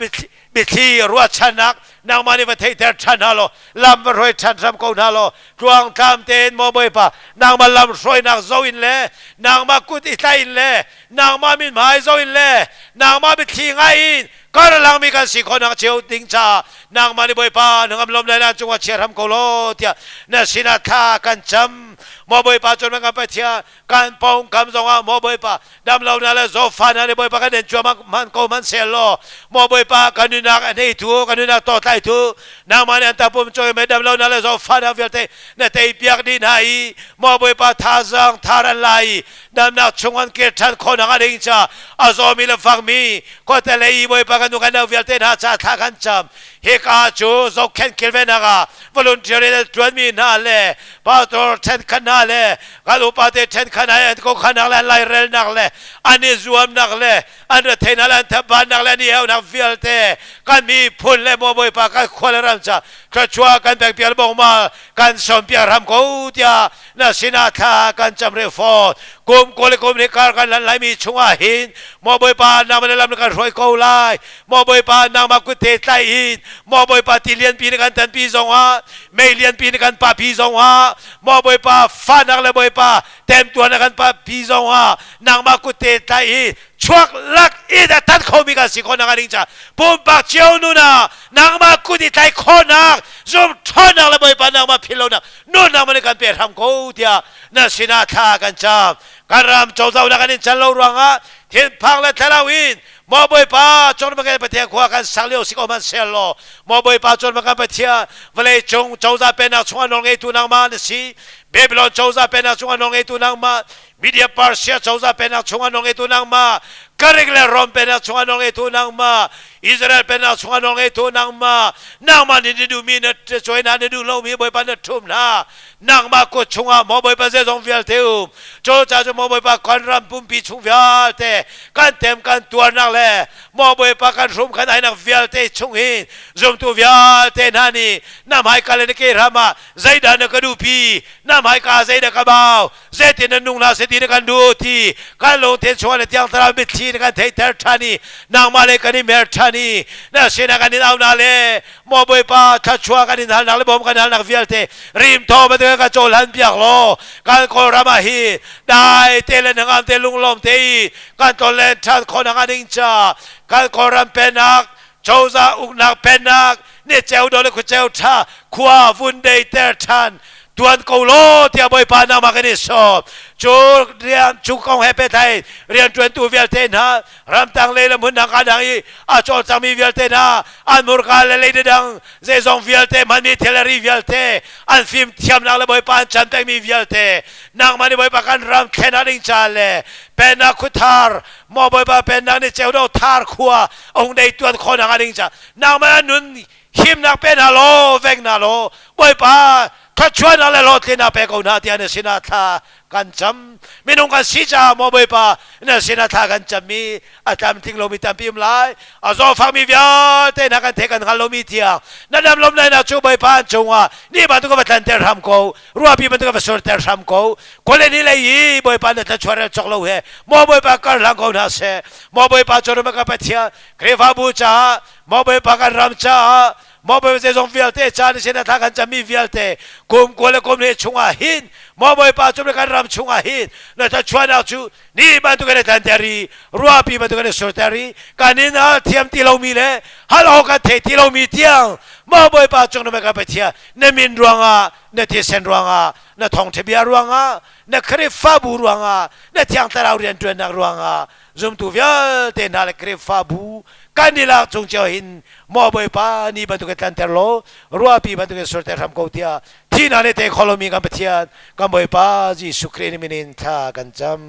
biathli ruahchannak nangmah nih va theihter ṭhan hna law lam va hruai ṭhan hram ko hna law tluangtlam tein maw Bawipa nangmah lam hruainak zo in le nangmah kut i tlaih in le nangmah mithmai zo in le nangmah biathli ngai in kar a langmi kan si khawhnak cio ding caah nangmah nih Bawipa nangam lawm le na cungah chia hram ko law tiah na sinah thla kan cam maw Bawipa cun kan Pathian kan pawngkam zongah maw Bawipa damlonak le zawtfahnak nih Bawipa kan en cuahmah hman ko hmanhseh law maw Bawipa kan nunnak a neitu kan nunnak tawhtlaitu nangmah nih an takpum cawi mei damlonak le zawtfahnak vialte na teipiak dih hna i maw Bawipa thazaang thar an la i damnak chung an kir ṭhan khawhnak a ding ca a zawmi le fakmi khuate lei i Bawipa kan nu kan nau vialte hna ca thla kan cam hika cu zohkhenh kilvenak ah volunteer in an ṭuanmi hna le pastor ṭhenkhat hna le kan upate ṭhenkhat hna an kokhanak le an lairelnak le an i zuamnak le an retheihnak le an thabannak le an i eunak vialte kan miphun le maw Bawipa kan khua le ram ca thluachuah kan pek piak bong ma kan sawmpiak hram ko tiah na sinah thla kan cam rih fawn kum kul le kum ni kar kan lan laimi chungah hin maw Bawipa nangmah le lam na kan hruai ko lai maw Bawipa nangmah kut te tlai in maw Bawipa ti lianpi na kan tanpi zongah mei lianpi na kan papi zongah maw Bawipa fahnak le Bawipa temtuar na kan papi zongah nangmah kut te tlai i chuak lak in a tan khomi kan si khawhnak a ding ca pumpak cio nun ah nangmah kut i tlai khawhnak zum ṭhawnnak le Bawipa nangmah philhlonak nunnak man kan pe hram ko tiah na sinah thla kan cam kan ram cozahnak kan in can lo ruangah thinphang le thlalau in Maw Bawipa cun kan Pathian khua kan sak lio si ko hmanhseh law Maw Bawipa cun kan Pathian vawlei cung cozah pennak chungah nawl ngeitu nangmah na si Babylon cozah pennak chungah nawl ngeitu nangmah Media Persia cozah pennak chungah nawl ngeitu nangmah Greek le Rom pennak chungah nawl ngeitu nangmah Israel pennak chungah nawl ngeitu nangmah nangmah nih na duhmi na cawi hna na duh lomi Bawipa na ṭhum hna nangmah kut chungah maw Bawipa zeizong vialte um cucaah cu maw Bawipa kan ram pumpi chung vialte kan tem kan tuarnak le maw Bawipa kan hrum kan ainak vialte chung hin zumtu vialte hna nih na hmaika le na ke hram ah zeidah na ka duhpi na hmaika zeidah ka bau zeitin na nung hna seh ti na kan duh ti kan lungthin chungah na tiang thlarau mitthli na kan theihter ṭhan i nangmah le kan i mer ṭhan i na sinah kan in aunak le Maw Bawipa thluachuah kan in halnak le bawm kan halnak vialte rimthaw bantuk kan cohlan piak law kan Kawlram ah hi dai te le hnangam te lunglawm te i kan tlonlen ṭhan khawhnak a ding ca kan Kawlram pennak cozah uknak pennak ni ceu do le khuaceu ṭha khua vun dei ter ṭhan tuan ko law tiah Bawipa nangmah kan i sawm cu rian cu kong he pehtlai rianṭuantu vialte hna ramtang lei le hmun dang ka dang i a cawlcangmi vialte hna an hmurka le lei dang zeizong vialte hmanmi thilri vialte an fim thiamnak le Bawipa an chan pengmi vialte nangmah nih Bawipa kan ram thlen ding ca le pennak khuthar maw Bawipa pennak nih ceudo thar khua ung dei tuan khawhnak ding ca nangmah nun himnak pe hna law veng hna law Bawipa. Thluachuahnak le hlawhtlinnak pe ko hna tiah na sinah thla kan cam. Minung kan si caah maw Bawipa na sinah thla kan cammi a tlamtling lomi tampi um lai. A zawfakmi vialte hna kan theih kan hngal lomi tiang na dam lawmhnak cu Bawipa an cungah ni bantuk va tlanter hram ko. Ruahpi bantuk va surter hram ko. Khuale ni lei i Bawipa na thluachuah rel cawk lo he maw Bawipa kar hlang ko hna seh. Maw Bawipa cu ram ka Pathian Khrihfabu caah maw Bawipa kan ram caah maw Bawipa zeizong vialte ca na sin a thla kan cammi vialte kum kua le kum hnih chungah hin maw Bawipa cu kan ram chungah hin na thluachuahnak cu ni bantuk in a tlanter i ruahpi bantuk in a surter i kan in hal thiam ti lomi le hal awk kan thei ti lomi tiang maw Bawipa cung na kan Pathian na min ruangah na thisen ruangah na thawngṭha bia ruangah na Khrihfabu ruangah na Thiang Thlarau rianṭuannak ruangah zumtu vialte hna le Khrihfabu kan i lak chung cio hin maw Bawipa ni bantuk in tlanter law ruahpi bantuk in surter hram ko tiah thihnak nih tei kho lomi kan Pathian kan Bawipa Jesuh Khrih min in thla kan cam.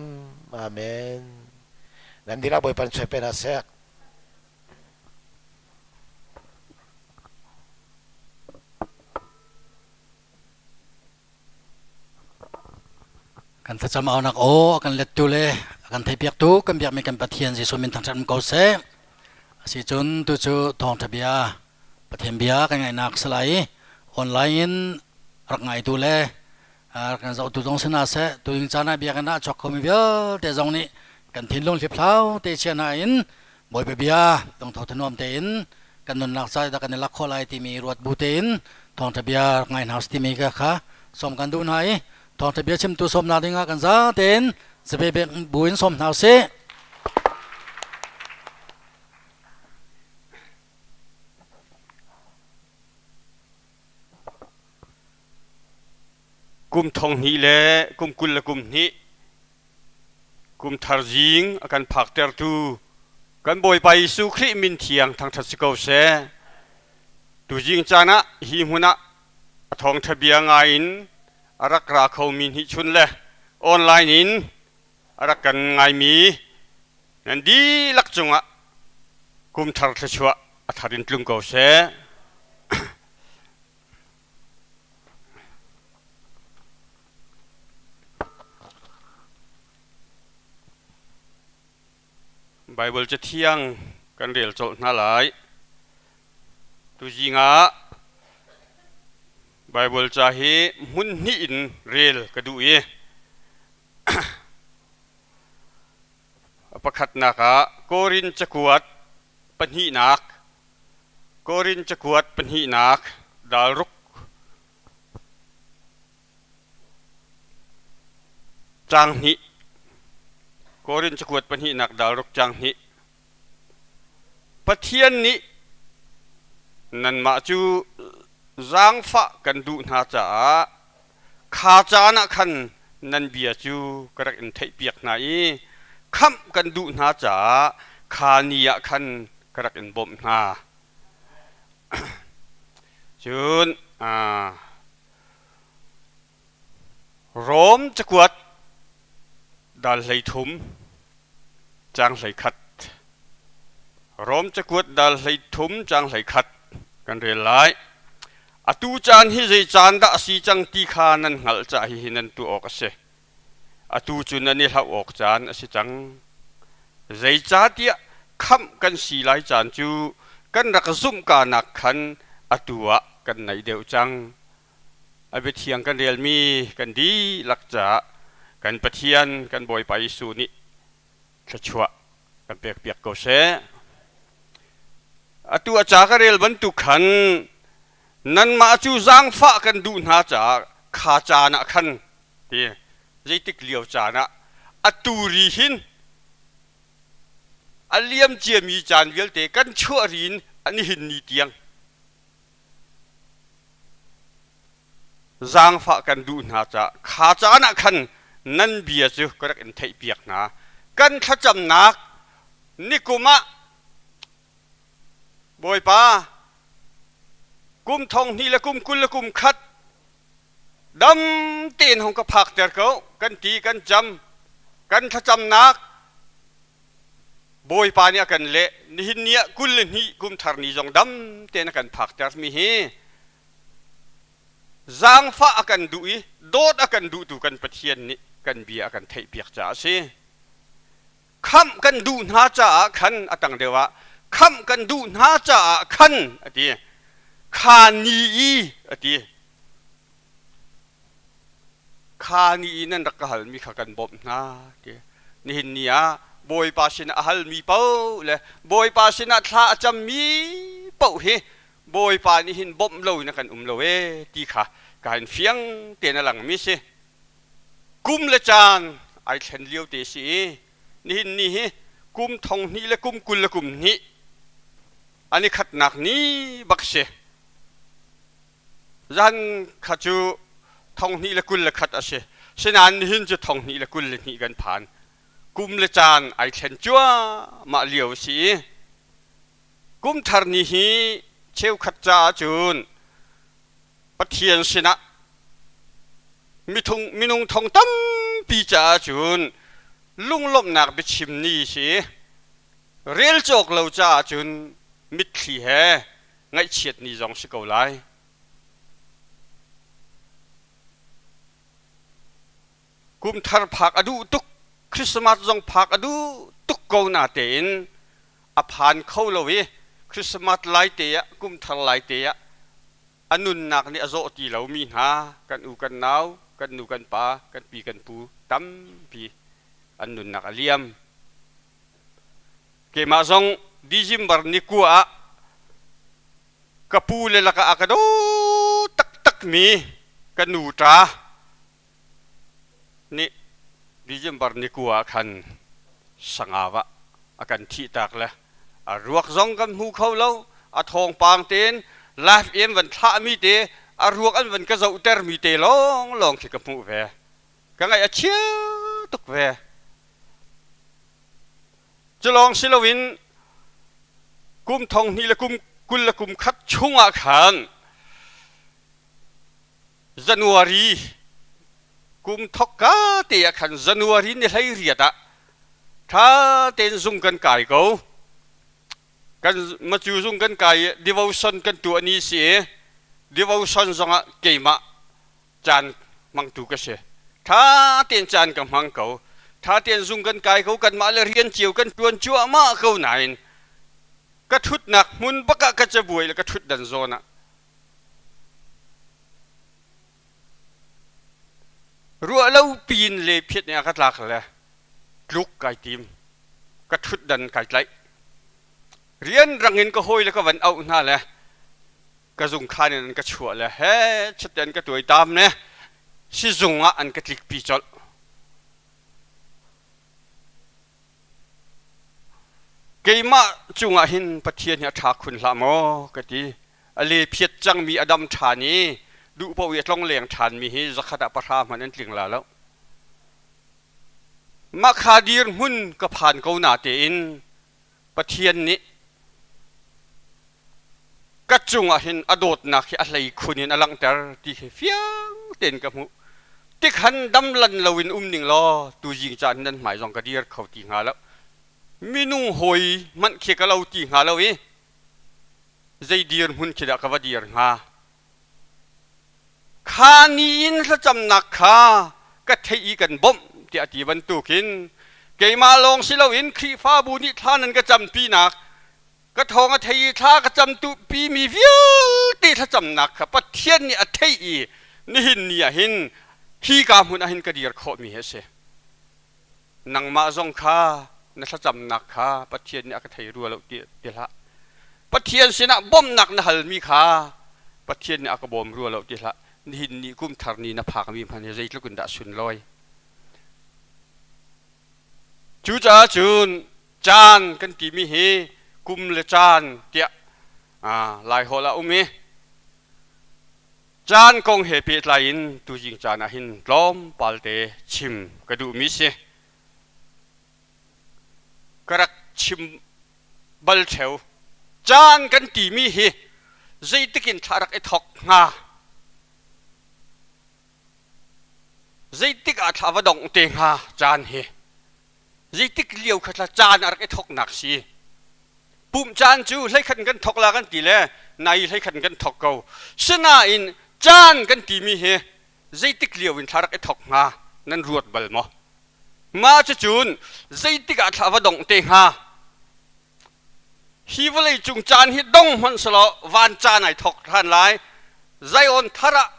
Amen. Nan dihlak Bawipa in chuai pe hna seh. Kan thlacam aunak aw a kan lettu le a kan theihpiaktu kan biakmi kan Pathian Jesuh min thangṭhat um ko seh. Asicun tu cu thawngṭha bia Pathian bia kan ngaihnak salai i online in rak ngaitu le rak kan zohtu zong si hna seh tuing caan ah biakinn ah a chuak khomi vialte zong nih kan thinlung hliphlau te chia hna in Bawipa bia tungtho thanuam tein kan nunnak ca dah kan i lak khawh lai timi ruat bu tein thawngṭha bia rak ngai hna usih timi ka kha sawm kan duh hna i thawngṭha bia chimtu sawmnak dingah kan za tein zabebek bu in sawm hna usih. Kum thong hnih le kum 20 le kum hnih Kum thar zing a kan phaktertu kan Bawipa Jesuh Khrih min thiang thangṭhat si ko seh. Tuzing caan ah hi hmun ah a thawngṭha bia ngai in a rak ra khomi hnihchun le online in a rak kan ngaimi nan dihlak cungah kum thar thluachuah a thar in tlung ko seh. Baibal Cathiang kan rel colh hna lai. Tuzing ah Baibal ca hi hmun hnih in rel ka duh i a pakhatnak ah Korin cakuat pahnihnak Korin cakuat pahnihnak dal ruk Caang hnih Korin cakuat pahnihnak dal ruk caang hnih Pathian nih nanmah cu zaangfah kan duh hna caah kha caan ah khan nan bia cu ka rak in theihpiak hna i khamh kan duh hna caah kha ni ah khan ka rak in bawmh hna. Cun Rom cakuat dal 13 caang 11 Rom cakuat dal 13 caang 11 kan rel lai. Atu caan hi zei caan dah a si cang ti kha nan hngalh caah hihi nan tuah awk a si. Atu cu nan i hlauh awk caan a si cang. Zeicahtiah khamh kan si lai caan cu kan rak zumhka nak khan atu ah kan naih deuh cang. A biathiang kan relmi kan dihlak caah kan Pathian kan Bawipa Jesuh nih thluachuah kan pekpiak ko seh. Atu a ca ka rel bantuk khan nanmah cu zaangfah kan duh hna caah kha caan ah khan ti zeitik lio caan ah atu ri hin a liam ciami caan vialte kan chuah ri in an hin ni tiang zaangfah kan duh hna caah kha caan ah khan nan bia cu ka rak in theihpiak hna kan thlacamnak nikum ah Bawipa kum thong hnih le kum 20 le kum khat dam tein hong ka phakter ko kan ti kan cam kan thlacamnak Bawipa nih a kan leh nihin ni ah 22 kum thar ni zong dam tein a kan phakter mi hi. Zaangfah a kan duh i dawt a kan duhtu kan Pathian nih kan bia a kan theihpiak caah a si. Khamh kan duh hna caah khan a tang deuh ah khamh kan duh hna caah khan a ti. Kha ni i a ti. Kha ni i nan rak ka halmi kha kan bawmh hna ti. Nihin ni ah Bawipa sinah a halmi paoh le Bawipa sinah thla a cammi paoh hi Bawipa nih hin bawmh lo in a kan um lo ee ti kha ka in fiang tein a langmi si. Kum le caan ai thlen lio te si i nihin ni hi kum thong hnih le kum 20 le kum hnih an i khatnak ni bak si. Zan kha cu 2021 a si. Sinain nihin cu 2022 kan phan. Kum le caan ai thlen cuahmah lio a si i kum thar ni hi cheukhat caah cun Pathian sinah mithung, minung thong tampi caah cun lunglawmhnak biachim ni si. Rel cawk lo caah cun mitthli he ngaihchiat ni zong si ko lai. Kum thar phak a duh tuk, Christmas zong phak a duh tuk ko na tein a phan kho lo i Christmas lai te ah, kum thar lai te ah a nunnak nih a zawh ti lomi hna kan u kan nau, kan nu kan pa, kan pi kan pu tampi an nunnak a liam. Keimah zong December ni kua ah ka pu le lakah a ka daw taktakmi ka nu ṭa nih December ni kua ah khan Sangau ah a kan thihtak le a ruak zong kan hmu kho lo. A thawngpang tein live in van thlahmi te a ruak an van ka zohtermi te lawnglawng khi ka hmuh ve. Ka ngaih a chia tuk ve. Cu lawng si loin kum thong hnih le kum 20 le kum khat chungah khan January kum thokka te ah khan January ni 18 ah ṭha tein zung kan kai ko. Kan macu zung kan kai i devotion kan tuah ni si i devotion zongah keimah caan hmangtu ka si. Ṭha tein caan ka hmang ko. Ṭha tein zung kan kai ko. Kanmah le rian cio kan ṭuan cuahmah ko nain ka ṭhutnak hmun bak ah ka cabuai le ka ṭhutdan zawn ah ruah lo piin le phiat nih a ka tlak le tluk kai tim. Ka ṭhutdan kai tlaih. Rianrang in ka hawi le ka van auh hna le ka zungkhan in an ka chuah le he chitte an ka tuaitam ne sizung ah an ka tlikpi colh. Keimah cungah hin Pathian hi a ṭha khun hlah maw ka ti. A le phiat cangmi a dam ṭhan i duh paoh i a tlongleng ṭhanmi hi zakhat ah pahra hmanh an tling la lo. Mah kha dirhmun ka phan ko na tein Pathian nih ka cungah hin a dawtnak hi a hlei khun in a langhter ti hi fiang tein ka hmuh. Tikhan damlan loin um ning law tuzing caan nan hmai zong ka dir kho ti hnga lo. Minung hawi hmanh khi ka lo ti hnga lo i zei dirhmun khi dah ka va dir hnga. Kha ni in thlacamnak kha ka theih i kan bawmh tiah a ti bantukin keimah lawng si loin Khrihfabu nih thla nan ka campinak ka thawng a thei i thla ka camtupi mi vialte thlacamnak kha Pathian nih a theih i nihin ni ah hin hi ka hmun ah hin ka dir khawhmi hi a si. Nangmah zong kha na thlacamnak kha Pathian nih a ka thei rua lo ti, ti hlah. Pathian sinah bawmhnak na halmi kha Pathian nih a ka bawm rua lo ti hlah. Nihin ni kum thar ni na phakmi hmanh hi zeitluk in dah sunlawi. Cucaah cun caan kan timi hi kum le caan tiah Laiholh ah um i Caan kong he pehtlai in tuzing caan ah hin tlawmpal te chim ka duhmi si. Ka rak chim bal ṭheo. Caan kan timi hi zeitik in thla rak i thawk hnga? Zeitik ah thla va dongh te hnga caan hi? Zeitik lio kha thla caan a rak i thawknak si? Pumh caan cu hleikhat in kan thawk la kan ti le nai hleikhat in kan thawk ko. Sinain Caan kan timi hi zeitik lio in thla rak i thok hnga nan ruat bal maw? Mah cucun zeitik ah thla va dongh te hnga? Hi vawlei cung caan hi dong hmanh selaw van caan ai thok than lai. Zion thar ah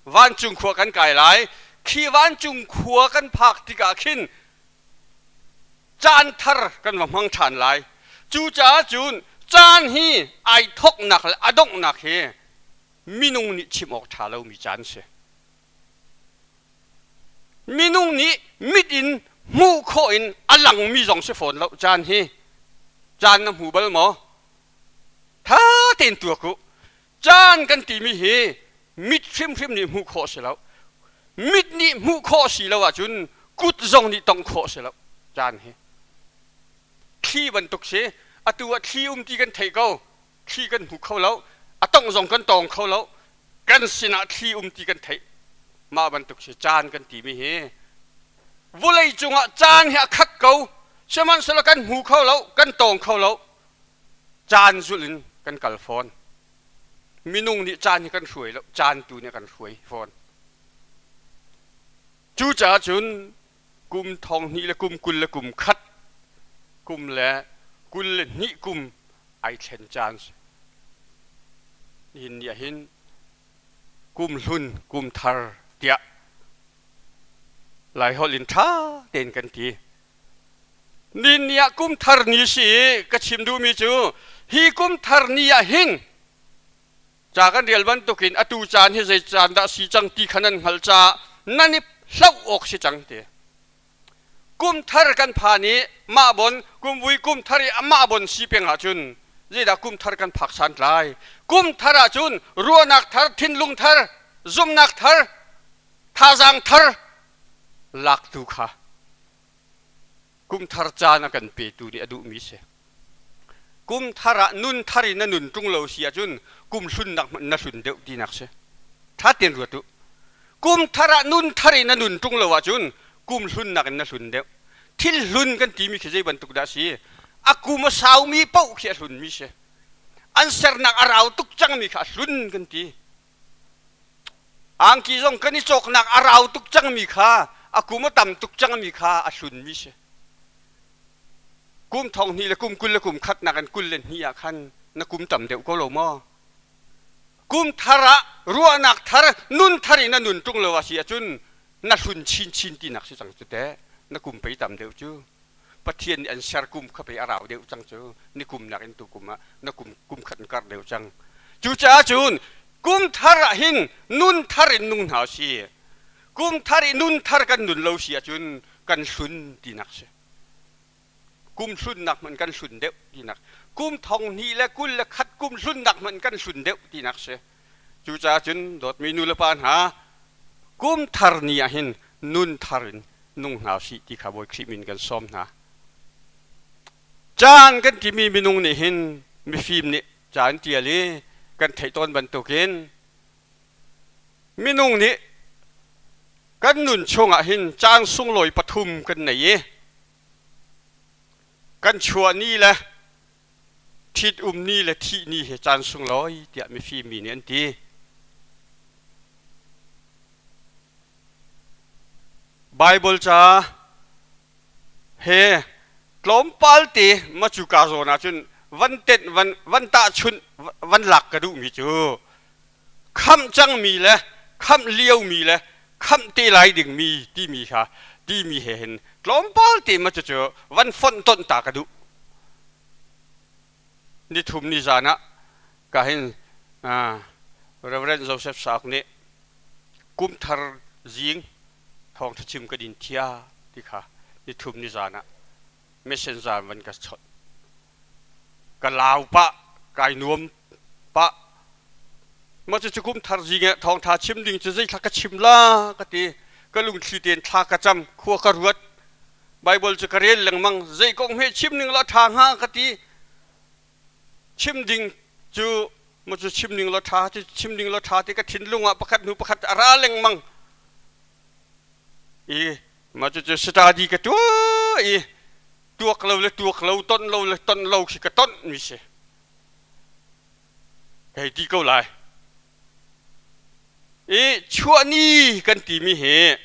vancung khua kan kai lai. Khi vancung khua kan phak tikah khin caan thar kan va hmang ṭhan lai. Cucaah cun caan hi ai thoknak le a donghnak hi minung nih chim awk ṭha lomi caan si. Minung nih mit in hmuh khawh in a langmi zong si fawn lo caan hi. Caan na hmu bal maw? Tha tein tuak u. Caan kan timi hi mit hrimhrim nih hmuh khawh si lo. Mit nih hmuh khawh si lo ahcun kut zong nih tongh khawh si lo caan hi. Thli bantuk si. Atu ah thli um ti kan theih ko. Thli kan hmu kho lo. A tongh zong kan tawng kho lo. Kan sinah thli um ti kan theih. Mah bantuk si caan kan timi hi. Vawlei cungah caan hi a khat ko. Sihmanhsehlaw kan hmu kho lo, kan tawng kho lo. Caan zulh in kan kal fawn. Minung nih caan hi kan hruai lo, caan tu nih a kan hruai fawn. Cucaah cun kum thong hnih le kum 21 kum le 22 kum ai thlen caan si. Nihin ni ah hin kum hlun kum thar tiah Laiholh in ṭha tein kan ti. Ni ni ah kum thar ni si i ka chim duhmi cu hi kum thar ni ah hin ca kan rel bantukin atu caan hi zei caan dah si cang ti kha nan hngalh caah nan i hlauh awk si cang ti. Kum thar kan phan i mah bon kum vui kum thar i amah bon si peng ahcun zeidah kum thar kan phak santlai. Kum thar ahcun ruahnak thar, thinlung thar, zumhnak thar, thazaang thar laktu kha kum thar caan a kan petu nih a duhmi si. Kum thar ah nun thar in na nun ṭung lo si ahcun kum hlunnak hmanh na hlun deuh tinak si. Ṭha tein ruat u. Kum thar ah nun thar in na nun ṭung lo ahcun kum hlunnak in na hlun deuh. Thil hlun kan timi khi zei bantuk dah si? A kum a saumi paoh khi a hlunmi si. An sernak a rau tuk cangmi kha a hlun kan ti. Angki zong kan i cawknak a rau tuk cangmi kha a kum a tam tuk cangmi kha a hlunmi si. Kum thong hnih le kum 21 nak in 22 ah khan na kum tam deuh ko lo maw? Kum thar ah ruahnak thar, nun thar in na nun ṭung lo a si ahcun na hlun chinchin tinak si cang cu teh. Na kum pei tam deuh cu. Pathian nih an ser kum kha pei a rau deuh cang cu ni kum nakin tu kum ah na kum kum khat in karh deuh cang cucaah cun kum thar ah hin nun thar in nung hna si kum thar i nun thar kan nun lo si ahcun kan hlun tinak si kum hlunnak hmanh kan hlun deuh tinak kum thong hnih le 21 kum hlunnak hmanh kan hlun deuh tinak si cucaah cun dawtmi nu le pa hna kum thar ni ah hin nun thar in nung hna usih ti kha Bawi Khrih min kan sawm hna. Caan kan timi minung nih hin mifim nih ca an tial i kan theih tawn bantukin minung nih kan nun chungah hin caan sunglawi pathum kan nei i kan chuah ni le ṭhit-um ni le thih ni hi caan sunglawi tiah mifim mi nih an ti. Baibal ca he tlawmpal te macuka zawn ahcun van tenh van van tahchunh van lak ka duhmi cu khamh cangmi le khamh liomi le khamh te lai dingmi timi kha timi he hin tlawmpal te ma cucu van fonh tonh ta ka duh. Nithum ni zan ah ka hin Reverend Joseph Sauk nih kum thar zing thawngtha chim ka din thia ti kha nithum ni zan ah messenger van ka chawnh. Ka lau pah, kai nuam pah. Mah cu kum thar zing ah thawngtha chim ding cu zeithla ka chim la ka ti. Ka lungthli tein thla ka cam, khua ka ruat. Bible cu ka rel lengmang. Zei kong hme chim ning la ṭha hnga ka ti. Chim ding cu maw cu chim ning law ṭha cu chim ning law ṭha ti ka thinlung ah pakhat hnu pakhat a ra lengmang. I mah cucu study ka tuah i tuak lo le tuak lo ton lo le ton lo khi ka ton mi si. Hei ti ko lai. I chuah ni kan timi hi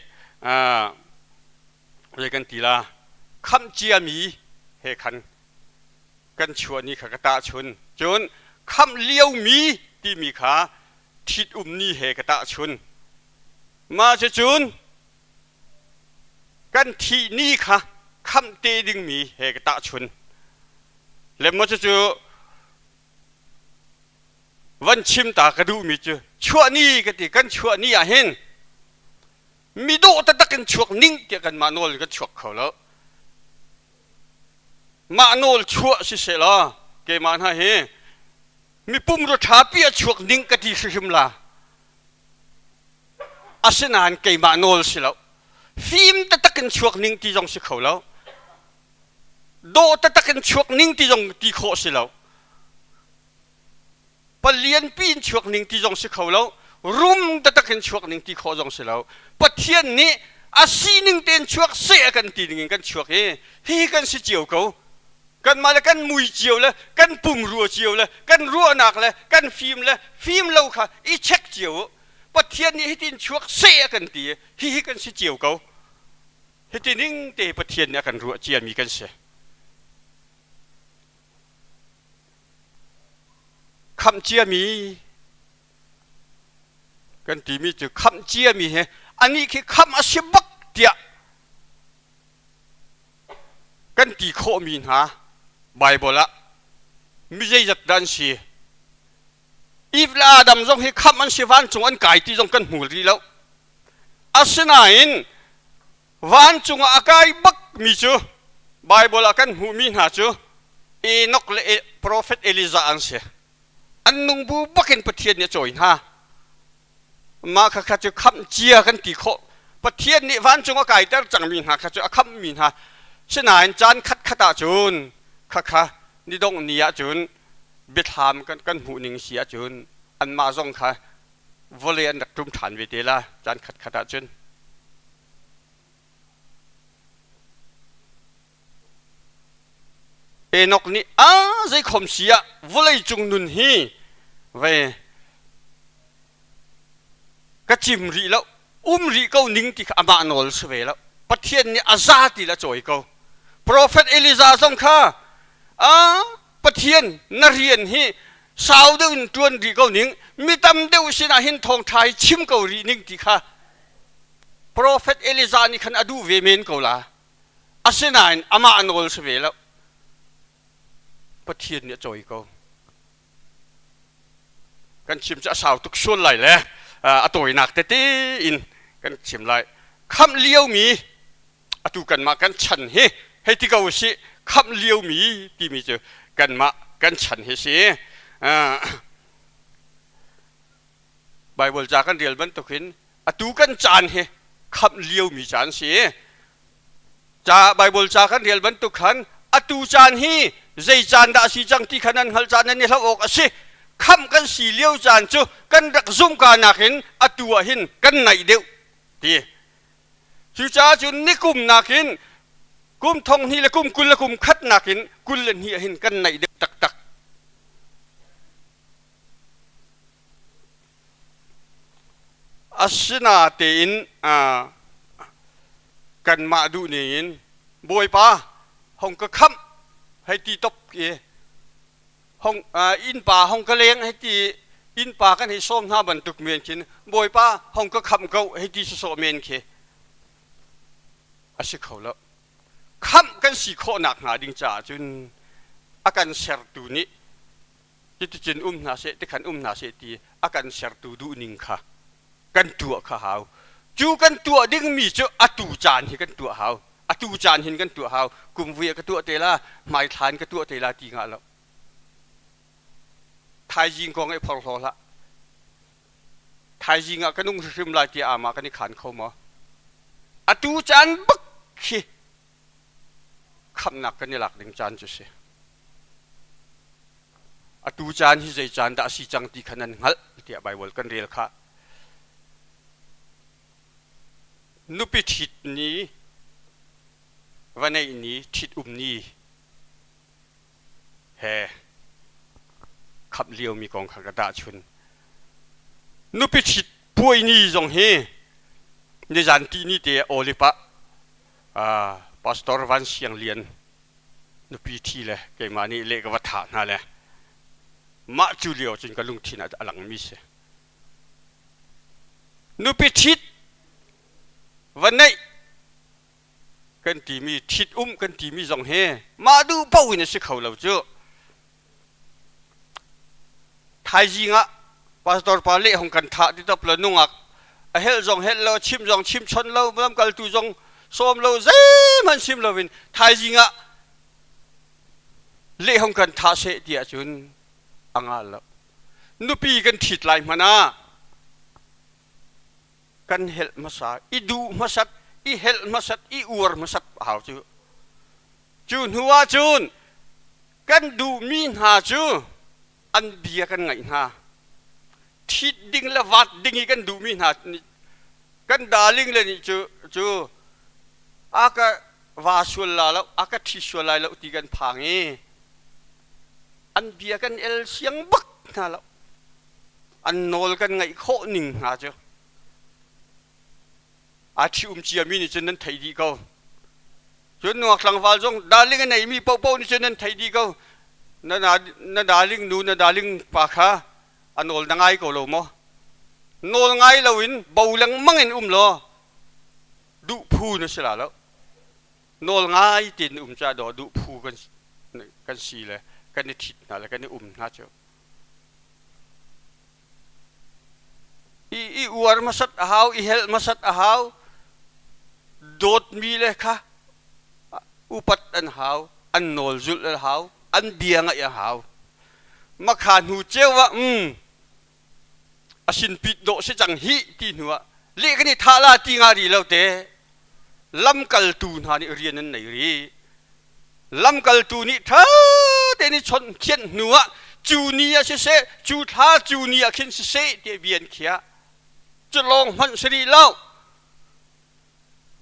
zei kan ti la khamh ciami he khan kan chuah ni kha ka tahchun. Cun khamh liomi timi kha ṭhitum ni he ka tahchun. Mah cucun kan thih ni kha khamh te dingmi he ka tahchun. Le maw cucu van chim ta ka duhmi cu chuah ni ka ti kan chuah ni ah hin mi dawh taktak in chuak ning tiah kanmah nawl in kan chuak kho lo. Mah nawl chuah siseh law keimah hna hi mi pumrua ṭhapi a chuak ning ka ti hrimhrim la. Asinain keimah nawl si lo. Fim taktak in chuak ning ti zong si kho lo. Dawh taktak in chuak ning ti zong ti khawh si lo. Palianpi in chuak ning ti zong si kho lo. Rum taktak in chuak ning ti khawh zong si lo. Pathian nih a sining tein chuak seh a kan ti ning in kan chuak i hihi kan si cio ko. Kanmah le kan mui cio le kan pumrua cio le kan ruahnak le kan fim le fim lo kha i check cio u. Pathian nih hitin chuak seh a kan ti i hihi kan si cio ko. Hiti ning te Pathian nih a kan ruah ciami kan si. Khamh ciami kan timi cu khamh ciami he anih khi khamh a si bak tiah kan ti khawhmi hna Baibal ah mi zeizat dah an si? Eve le Adam zong hi khamh an si vancung an kai ti zong kan hmu rih lo. Asinain vancung ah a kai bakmi cu Baibal ah kan hmuhmi hna cu Enoch le profet Elijah an si. An nung bu bakin Pathian nih a cawi hna. Mah khakha cu khamh cia kan ti khawh. Pathian nih vancung a kaiter cangmi hna kha cu a khamhmi hna. Sinain caan khatkhat ahcun khakha nidongh ni ahcun biathlam kan, kan hmuh ning si ahcun anmah zong kha vawlei an rak ṭum ṭhan ve te la caan khatkhat ahcun. Enoch nih a zeikhom si ah vawleicung nun hi ve ka cim rih lo um rih ko ning ti kha amah nawl si ve lo Pathian nih a za ti la cawi ko Prophet Elijah zong kha a Pathian na rian hi sau deuh in ṭuan rih ko ning mi tam deuh sinah hin thawngṭha hi chim ko rih ning ti kha Prophet Elijah nih khan a duh ve men ko la Asinain amah a nawl si ve lo. Pathian nih a cawi ko. Kan chim cu a sau tuk sual lai le a tawinak tete in kan chim lai. Khamh liomi atu kanmah kan chan hi hei ti ko usih khamh liomi timi cu kanmah kan chan hi si. Baibal ca kan rel bantukin atu kan caan hi khamh liomi caan si. Ca Baibal ca kan rel bantuk khan atu caan hi zei caan dah a si cang ti kha nan hngalh caan nan i hlauh awk a si. Khamh kan si lio caan cu kan rak zumhka nakin atu ah hin kan naih deuh ti. Cucaah cun nikum nakin kum thong hnih le kum 20 le kum khat nakin 22 ah hin kan naih deuh taktak. Asinatein kanmah duh ningin Bawipa hong ka khamh hei ti top i hong innpa hong ka leng hei ti innpa kan hei sawm hna bantuk men khin Bawipa hong ka khamh ko hei ti sawsawh men khi a si kho lo. Khamh kan si khawh nakhnga ding caah cun a kan sertu nih cuticun um hna seh tikhan um hna seh ti a kan sertu duhning kha kan tuah kha hau. Cu kan tuah dingmi cu atu caan hi kan tuah hau. Atu caan hin kan tuah hau. Kum vui ah ka tuah te la, hmaithla in ka tuah te la ti ngah lo. Thaizing kong i phorhlaw hlah. Thaizing ah ka nung hrimhrim lai tiah amah kan i khaan kho maw? Atu caan bak khi khamhnak kan i lak ding caan cu si. Atu caan hi zei caan dah a si cang ti kha nan hngalh tiah Baibal kan rel khah. Nupi ṭhit ni, va neih ni, ṭhit-um ni he khamh liomi kong kha ka tahchun. Nupi ṭhit. Puai ni zong hi nizan ti ni te Olip ah Pastor Van Siang Lian nupi thi le keimah nih leh ka va thah hna le mah cu lio cun ka lungthin ah a langmi si. Nupi ṭhit va neih kan timi ṭhit um kan timi zong hi mah duh paoh in a si kho lo cu. Thaizing ah pastor pa leh hong kan thah ti top lo nungak a helh zong helh lo chim zong chim chon lo lamkaltu zong sawm lo zeihmanh sim lo in thaizing ah leh hong kan thah seh ti ahcun a ngal lo. Nupi kan ṭhit lai hmanh ah kan helh hmasa i duh hmasat i helh hmasat i uar hmasat a hau cu. Cu hnu ah cun kan duhmi hna cu an bia kan ngaih hna. Ṭhit ding le vat ding i kan duhmi hna kan darling le nih cu cu a ka va sual la lo a ka ṭhi sual lai lo ti kan phang i an bia kan el siang bak hna lo. An nawl kan ngaih khawh ning hna cu aa ṭhi-um ciami nih cun nan theih dih ko. Cun nungak tlangval zong darling a neimi paohpaoh nih cun nan theih dih ko. Na, na darling nu, na darling pa kha a nawl na ngai ko lo maw? Nawl ngai loin bo lengmang in um law duh phu na si la lo. Nawl ngai tein um ca daw duh phu kan, kan si le kan i ṭhit hna le kan i um hna cu. I uar hmasat a hau, i helh hmasat a hau. Dawtmi le kha upat an hau, an nawl zulh an hau, an bia ngaih a hau. Makha hnu ceu ah um a sinpit dawh si cang hi ti hnu ah leh kan i thah la ti nga ri lo te lamkaltu hna nih rian an nei rih. Lamkaltu nih ṭha tein i chawnh thianh hnu ah cu ni ah siseh, cu thla cu ni ah khin siseh tiah bia an khiah. Cu lawng hmanh si rih lo.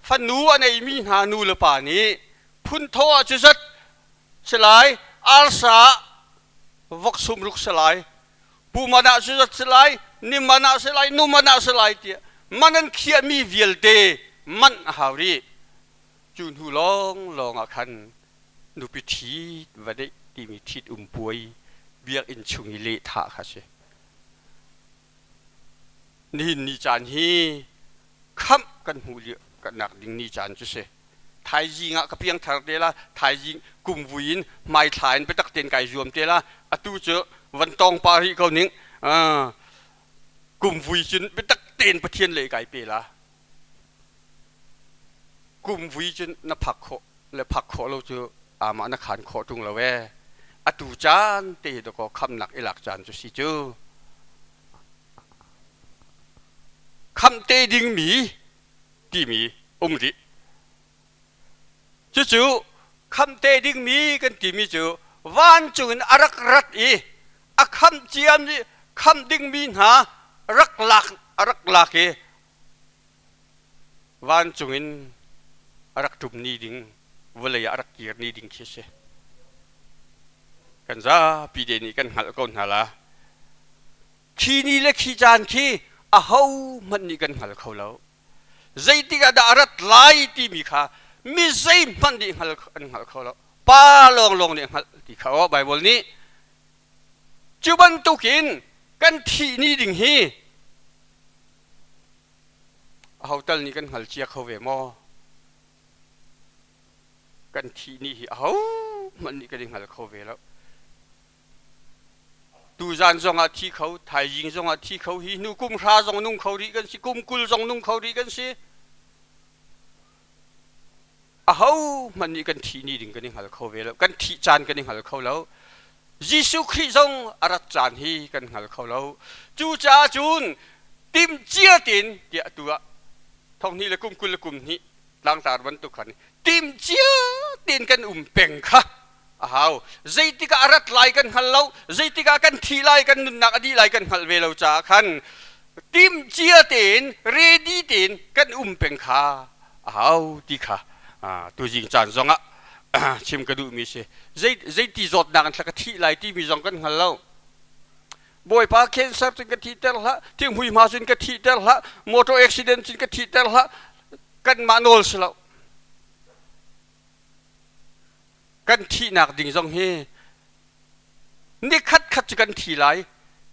Fanu a neimi hna nu le pa nih phuntho ah cuzat si lai, arsa ah vok sumruk si lai, puman ah cuzat si lai, niman ah si lai, numan ah si lai tiah man an khiahmi vialte manh a hau rih. Cu hnu lawnglawng ah khan nupi ṭhit va neih timi ṭhit-um puai biakinn chung i lehthah kha a si. Nihin ni caan hi khamh kan hmuh lio nak ding ni caan cu si. Thaizing ah ka piangthar te la, thaizing kumvui in hmaithla in biatak tein kai zuam te la, atu cu van tawng pah rih ko ning. Kumvui cun biatak tein Pathian lei kai pe la. Kumvui cu na phak khawh le phak khawh lo cu amah na khaan khawh ṭung lo ee. Atu caan te hi dakaw khamnak i lak caan cu si cu. Khamh te dingmi timi um rih. Cucu khamh te dingmi kan timi cu vancung in a rak rat i a khamh ciam khamh dingmi hna rak lak a rak lak i Vancung in a rak ṭum ni ding, vawlei ah a rak kir ni ding khi a si. Kan zapi te nih kan hngalh ko hna la. Khi ni le khi caan khi ahohmanh nih kan hngal kho lo. Zeitik ah dah a rat lai timi kha mi zeihmanh nih hngal an hngal kho lo. Pa lawnglawng nih a hngalh ti kha aw Baibal nih Cu bantukin kan thih ni ding hi aho tal nih kan hngal cia kho ve maw? Kan thih ni hi aho hmanh nih kan i hngal kho ve lo. Tuzan zongah thi kho, thaizing zongah thi kho, hi hnu kum hra zong nung kho rih kan si, kum 20 zong nung kho rih kan si. Ahohmanh nih kan thih ni ding kan i hngal kho ve lo. Kan thih caan kan i hngal kho lo. Jesuh Khrih zong a rat caan hi kan hngal kho lo. Cucaah cun timhcia tein tiah atu ah thonghnih le kum 20 le kum hnih tlangtar bantuk khan timhcia tein kan um peng kha a hau. Zeitik ah a rat lai kan hngal lo, zeitik ah kan thih lai, kan nunnak a dih lai kan hngalh ve lo caah khan timhcia tein, ready tein kan um peng kha a hau ti kha tuzing caan zongah chim ka duhmi si. Zeiti zawtnak in thla ka thih lai timi zong kan hngal lo. Bawipa cancer cun ka thihter hlah, thinghmui hma cun ka thihter hlah, motor accident cun ka thihter hlah, kanmah nawl si lo. Kan thihnak ding zong hi nikhat khat cu kan thi lai.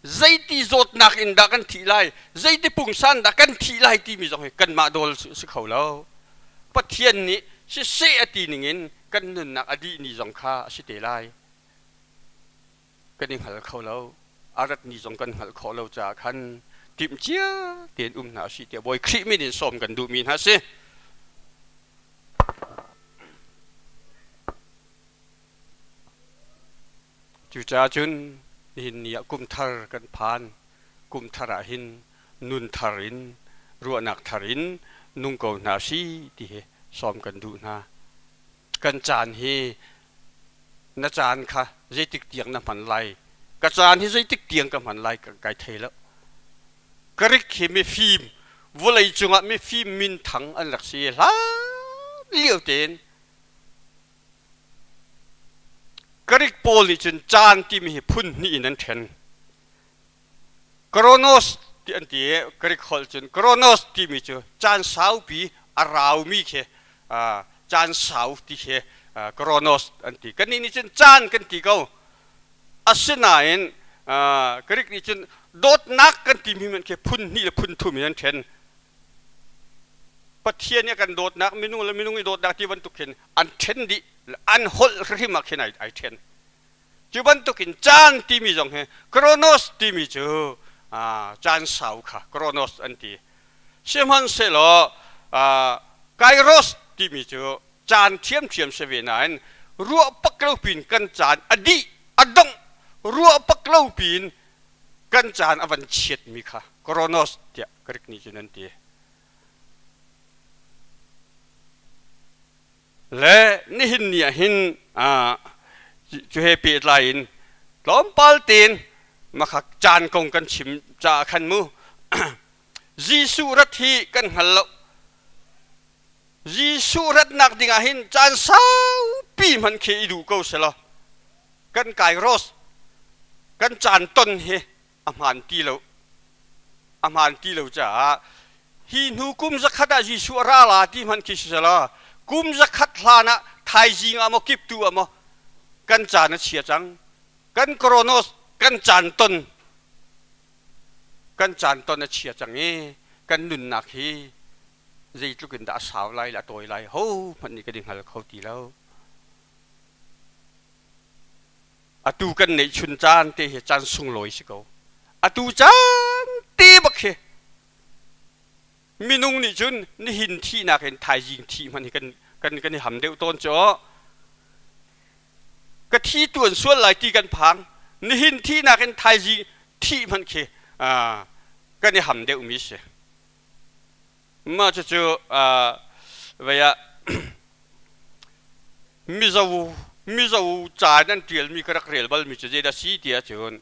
Zeiti zawtnak in dah kan thih lai, zeiti pungsan dah kan thih lai timi zong hi kanmah dawl si kho lo. Pathian nih siseh a ti ningin kan nunnak a dih ni zong kha a si te lai. Kan i hngal kho lo. A rat ni zong kan hngalh khawh lo caah khan timhcia tein um hna usih tiah Bawi Khrih min in sawm kan duhmi hna si. Cucaah cun nihin ni ah kum thar kan phan. Kum thar ah hin nun thar in ruahnak thar in nung ko hna si ti hi sawm kan duh hna. Kan caan hi na caan kha zeitik tiang na hman lai? Ka caan hi zeitik tiang ka hman lai kai thei lo. Greek hi mifim vawlei cungah mifim minthang an rak si hlan lio tein Greek pawl nih cun caan timi hi phun hnih in an ṭhen. Kronos ti an ti i Greek holh cun Kronos timi cu caan saupi a raumi khi caan sau ti khi Kronos an ti. Kannih nih cun caan kan ti ko. Asinain Greek nih cun dawtnak kan timi hmanh khi phun hnih le phun thum in an ṭhen. Pathian nih a kan dawtnak, minung le minung i dawtnak ti bantuk khin an ṭhen dih, an holh hrim ah khin ai ṭhen. Cu bantukin caan timi zong hi Kronos timi cu caan sau kha Kronos an ti. Sihmanhsehlaw Kairos timi cu caan ṭhiamṭhiam si ve nain ruah pak lo pin kan caan a dih a dongh ruah pak lo pin kan caan a van chiatmi kha Kronos tiah Greek nih cun an ti. Le nihin ni ah hin cu he pehtlai in tlawmpal tein makha caan kong kan chim caah khan mu Jesuh rat hi kan hngal lo. Jesuh ratnak dingah hin caan saupi hmanh khi i duh ko selaw kan kairos kan caan ton hi a hmaan ti lo a hmaan ti lo caah hi hnu kum zakhat ah Jesuh a ra la ti hmanh khi si selaw kum zakhat hlan ah thaizing ah maw kiptu ah maw kan caan a chia cang kan kronos kan caan ton kan caan ton a chia cang i kan nunnak hi zeitluk in dah a sau lai le a tawi lai ho hmanh nih kan i hngal kho ti lo. Atu kan neihchun caan te hi caan sunglawi si ko. Atu caan te bak hi minung nih cun nihin thihnak in thaizing thih hmanh hi kan kan kan i ham deuh tawn cu ka thi tuan sual lai ti kan phang nihin thihnak in thaizing thih hmanh khi kan i ham deuhmi si. Mah cucu vei ah Mizo Mizo ca in an ṭialmi ka rak rel balmi cu zeidah si ti ahcun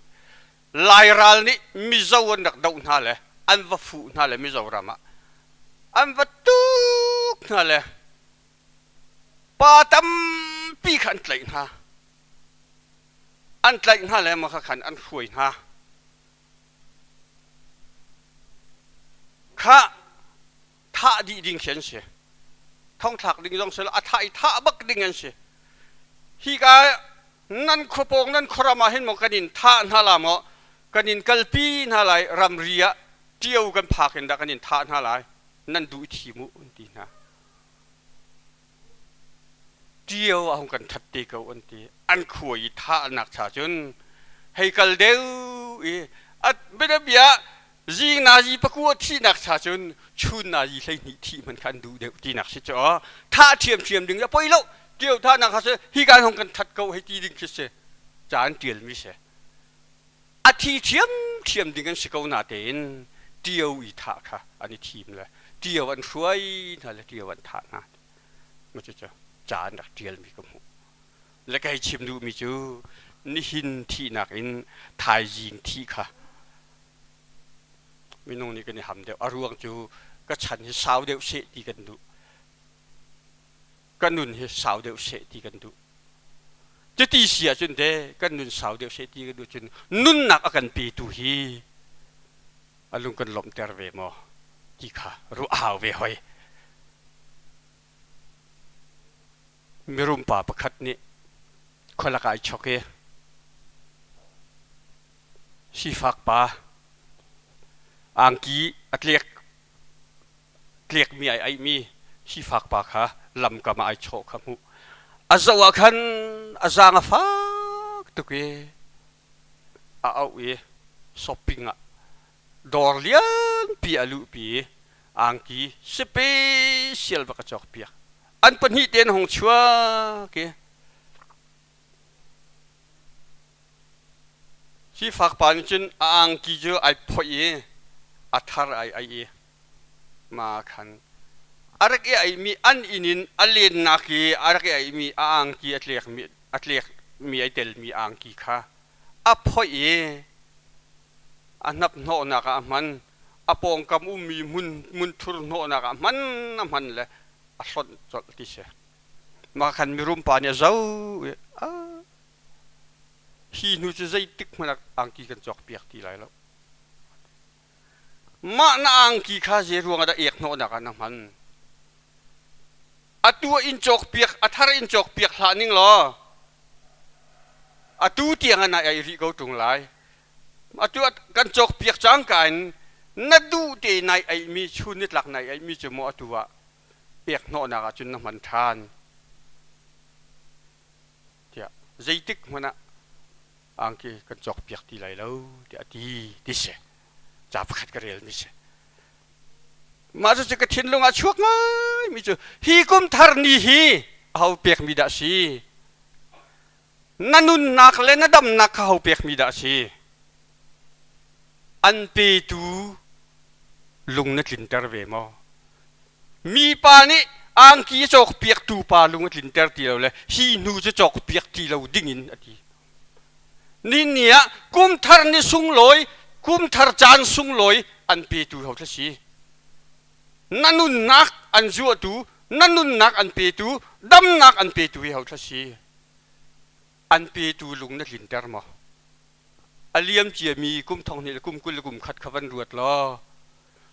Lairal nih Mizo an rak doh hna le an va fuh hna le Mizoram ah an va tuk hna le pa tampi kha an tlaih hna. An tlaih hna le mah khan an hruai hna. Kha thah dih ding khi an si. Thongthlak ding zong si lo, a thah i thah bak ding an si. Hi ka nan khuapawng nan khuaram ah hin maw kan in thah hna la maw kan in kalpi hna lai ramri ah ṭio kan phak in dah kan in thah hna lai nan duh i thi mu an ti hna. Ṭio a hung kan that te ko an ti. An khua i thahnak cha cun hei kal deuh i a bianabia zing nazi pakua thihnak cha cun chun nazi 12 thih hmanh kha an duh deuh tinak si cu thah ṭhiamṭhiam ding a poi lo ṭio thahnak kha si hi kan hung kan that ko hei ti ding khi si ca an ṭialmi si a thi ṭhiamṭhiam ding an si ko natein ṭio i thah kha an i thim le ṭio an hruai hna le ṭio an thah hna cucu ca an rak ṭialmi ka hmuh le kei chim duhmi cu nihin thihnak in thaizing thih kha minung nih kan i ham deuh a ruang cu ka chan hi sau deuh seh ti kan duh ka nun hi sau deuh seh ti kan duh. Cuti si ahcun te kan nun sau deuh seh ti kan duh cun nunnak a kan petu hi a lung kan lawmhter ve maw ti kha ruah a hau ve hoi. Mirum pa pakhat nih khualak ai chok i sifak pa angki a tlek tlekmi ai aihmi sifak pa kha lamkam ah ai chawh kha hmuh. A zoh ah khan a zaang a fak tuk i a auh i shopping ah dawr lianpi a luhpi i angki special bak a cawkpiak. An pahnih tein hong chuak i Sifak pa nih cun a angki cu ai phoih i a thar ai aih i ma khan a rak i aihmi an inn in a lennak i a rak i aihmi a angki a tlekmi a tlekmi ai telmi angki kha a phoih i a hnaphnawhnak ah a hman a pawngkam ummi hmun hmunthur hnawhnak ah hman a hman le a hlonh colh ti si. Mah khan mirum pa nih a zoh i hi hnu cu zeitik hmanh ah angki kan cawkpiak ti lai lo. Mah na angki kha zei ruang ah dah ek hnawhnak ah na hman? Atu ah in cawkpiak, a thar in cawkpiak hlah ning law atu tiang ah na ei rih ko ṭung lai. Atu ah kan cawkpiak cangka in na duh te nai eimi chun nitlak nai eimi cu maw atu ah pek hnawhnak ah cun na hman ṭhan tiah zeitik hmanh ah angki kan cawkpiak ti lai lo tiah a ti ti si ca pakhat ka rel mi si mah cucu ka thinlung ah chuak ngai mi cu hi kum thar ni hi aho pek mi dah si na nunnak le na damnak kha ho pek mi dah si an petu lung na tlinter ve maw Mipa nih angki a cawkpiaktu pa lung a tlinter ti lo le hi hnu cu cawkpiak ti lo dingin a ti. Ni ah kumthar ni sunglawi, kumthar caan sunglawi an petu ho thla si. Na nunnak an zuahtu, na nunnak an petu, damnak an petu hi ho thla si. An petu lung na tlinter maw? A liam ciami kum thong hnih le kum 20 le kum khat kha van ruat law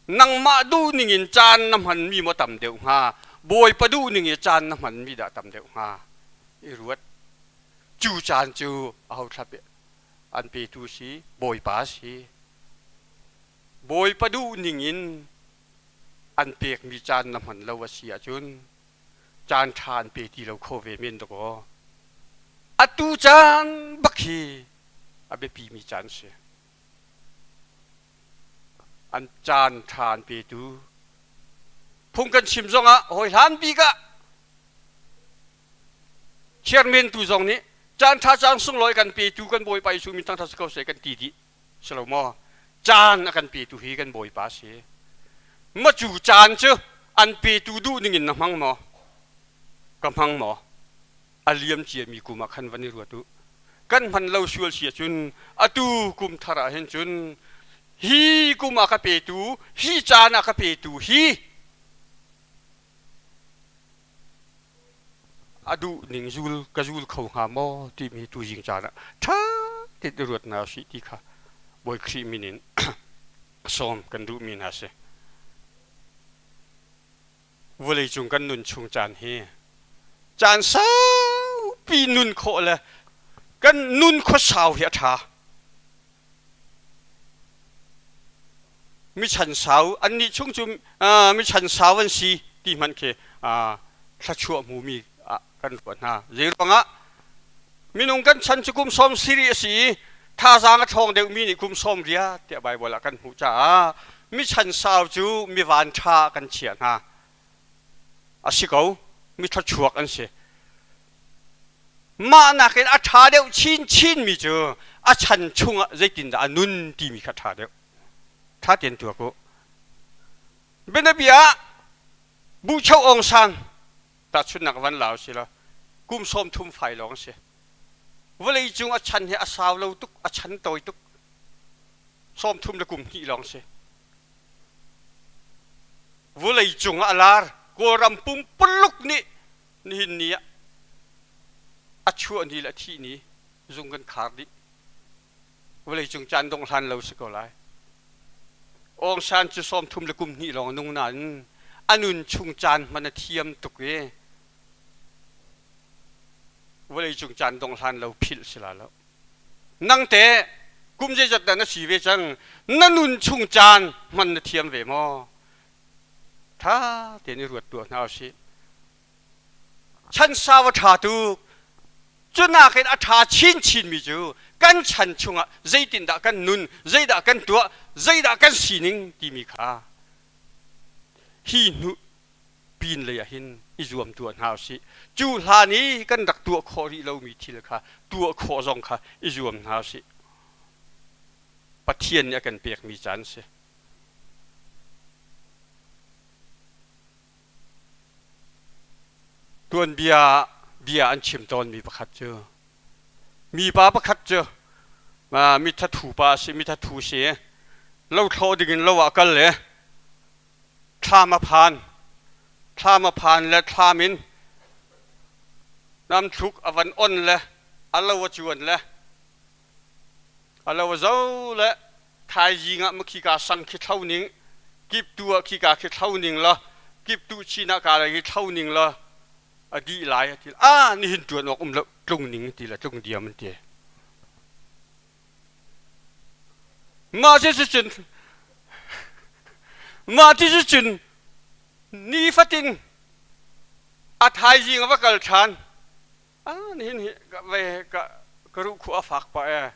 nangmah duh ningin caan na hmanmi maw tam deuh hnga Bawipa duh ning i caan na hmanmi dah tam deuh hnga i ruat cu caan cu aho thla an petu si Bawipa si Bawipa duh ningin an pekmi caan na hman lo a si ahcun caan ṭha an pe ti lo kho ve men dakaw atu caan bak hi a biapimi caan si An caan ṭha an petu. Phung kan chim zongah hawi hlan bik ah chairman tu zong nih caan ṭha caan sunglawi kan petu kan Bawipa Jesuh min thangṭhat si ko seh kan ti dih. Si lo maw? Caan a kan petu hi kan Bawipa a si. Ma cu caan cu an petu duh ning in na hmang maw? Ka hmang maw? A liam ciami kum ah khan van i ruat u. Kan hman lo sual si ahcun atu kum thar ah hin cun hi kum ah ka petu, hi caan ah ka petu hi a duh ning zul ka zul kho hnga maw timi tuzing caan ah ṭha tein i ruat hna usih ti kha Bawi Khrih min in sawm kan duhmi hna si. Vawleicung kan nun chung caan hi caan saupi nun khawh le kan nun khuasau hi a ṭha. Mi chan sau annih chung cu mi chan sau an si ti hmanh khi thluachuah hmumi ah kan ruah hna. Zeiruangah minung kan chan cu kum sawm siri a si i thazaang a ṭhawng deuhmi nih kum sawm riat tiah Baibal ah kan hmuh caah mi chan sau cu mi van ṭha kan chiah hna. A si ko, mi thluachuak an si. Mah nakin a ṭha deuh chinchinmi cu a chan chungah zeitindah a nun timi kha ṭha deuh. Ṭha tein tuak u. Bianabia ah Buhcho Aung San tahchunhnak van la usih law kum 30 fai lawng a si. Vawleicung a chan hi a sau lo tuk, a chan tawi tuk. 30 le kum hnih lawng si. Vawleicung ah a lar. Kawlram pumpuluk nih nihin ni ah. A chuah ni le a thih ni zung kan khar dih. Vawleicung caan dongh hlan lo si ko lai. Aung San cu 30 le kum hnih lawng a nung nain a nun chung caan hman a thiam tuk i vawleicung caan dongh hlan lo philh si la lo. Nang te kum zeizat dah na si ve cang? Na nun chung caan hman na thiam ve maw? Tha tein i ruat tuah hna usih. Chan sau a ṭha tuk. Cu nakin a ṭha chinchinmi cu kan chan chungah zeitindah kan nun, zeidah kan tuah, zeidah kan sining timi kha hi hnu pin lei ah hin i zuam tuah hna usih. Cu hlan i kan rak tuah khawh rih lomi thil kha tuah khawh zong kha i zuam hna usih. Pathian nih a kan pekmi caan si. Tuanbia ah bia an chim tawnmi pakhat cu mipa pakhat cu mithathu pa a si, mithathu si i lothlawh dingin lo ah kal i thlam a phan. Thlam a phan le thlam in namthluk a van on le a lo a cuan le a lo a zo le thaizing ah makhika sang khi thlo ning kiptu ah khika khi thlo ning la kiptu chin ah ka hi thlo ning la a dih lai a ti a nihin tuan awk um lo tlung ning ti la tlung diam an ti mah ti cun mah ti cun nifatin a thaizing a va kal ṭhan Ah nihin hi ka ve ka ka ruh khu a fak pah ee.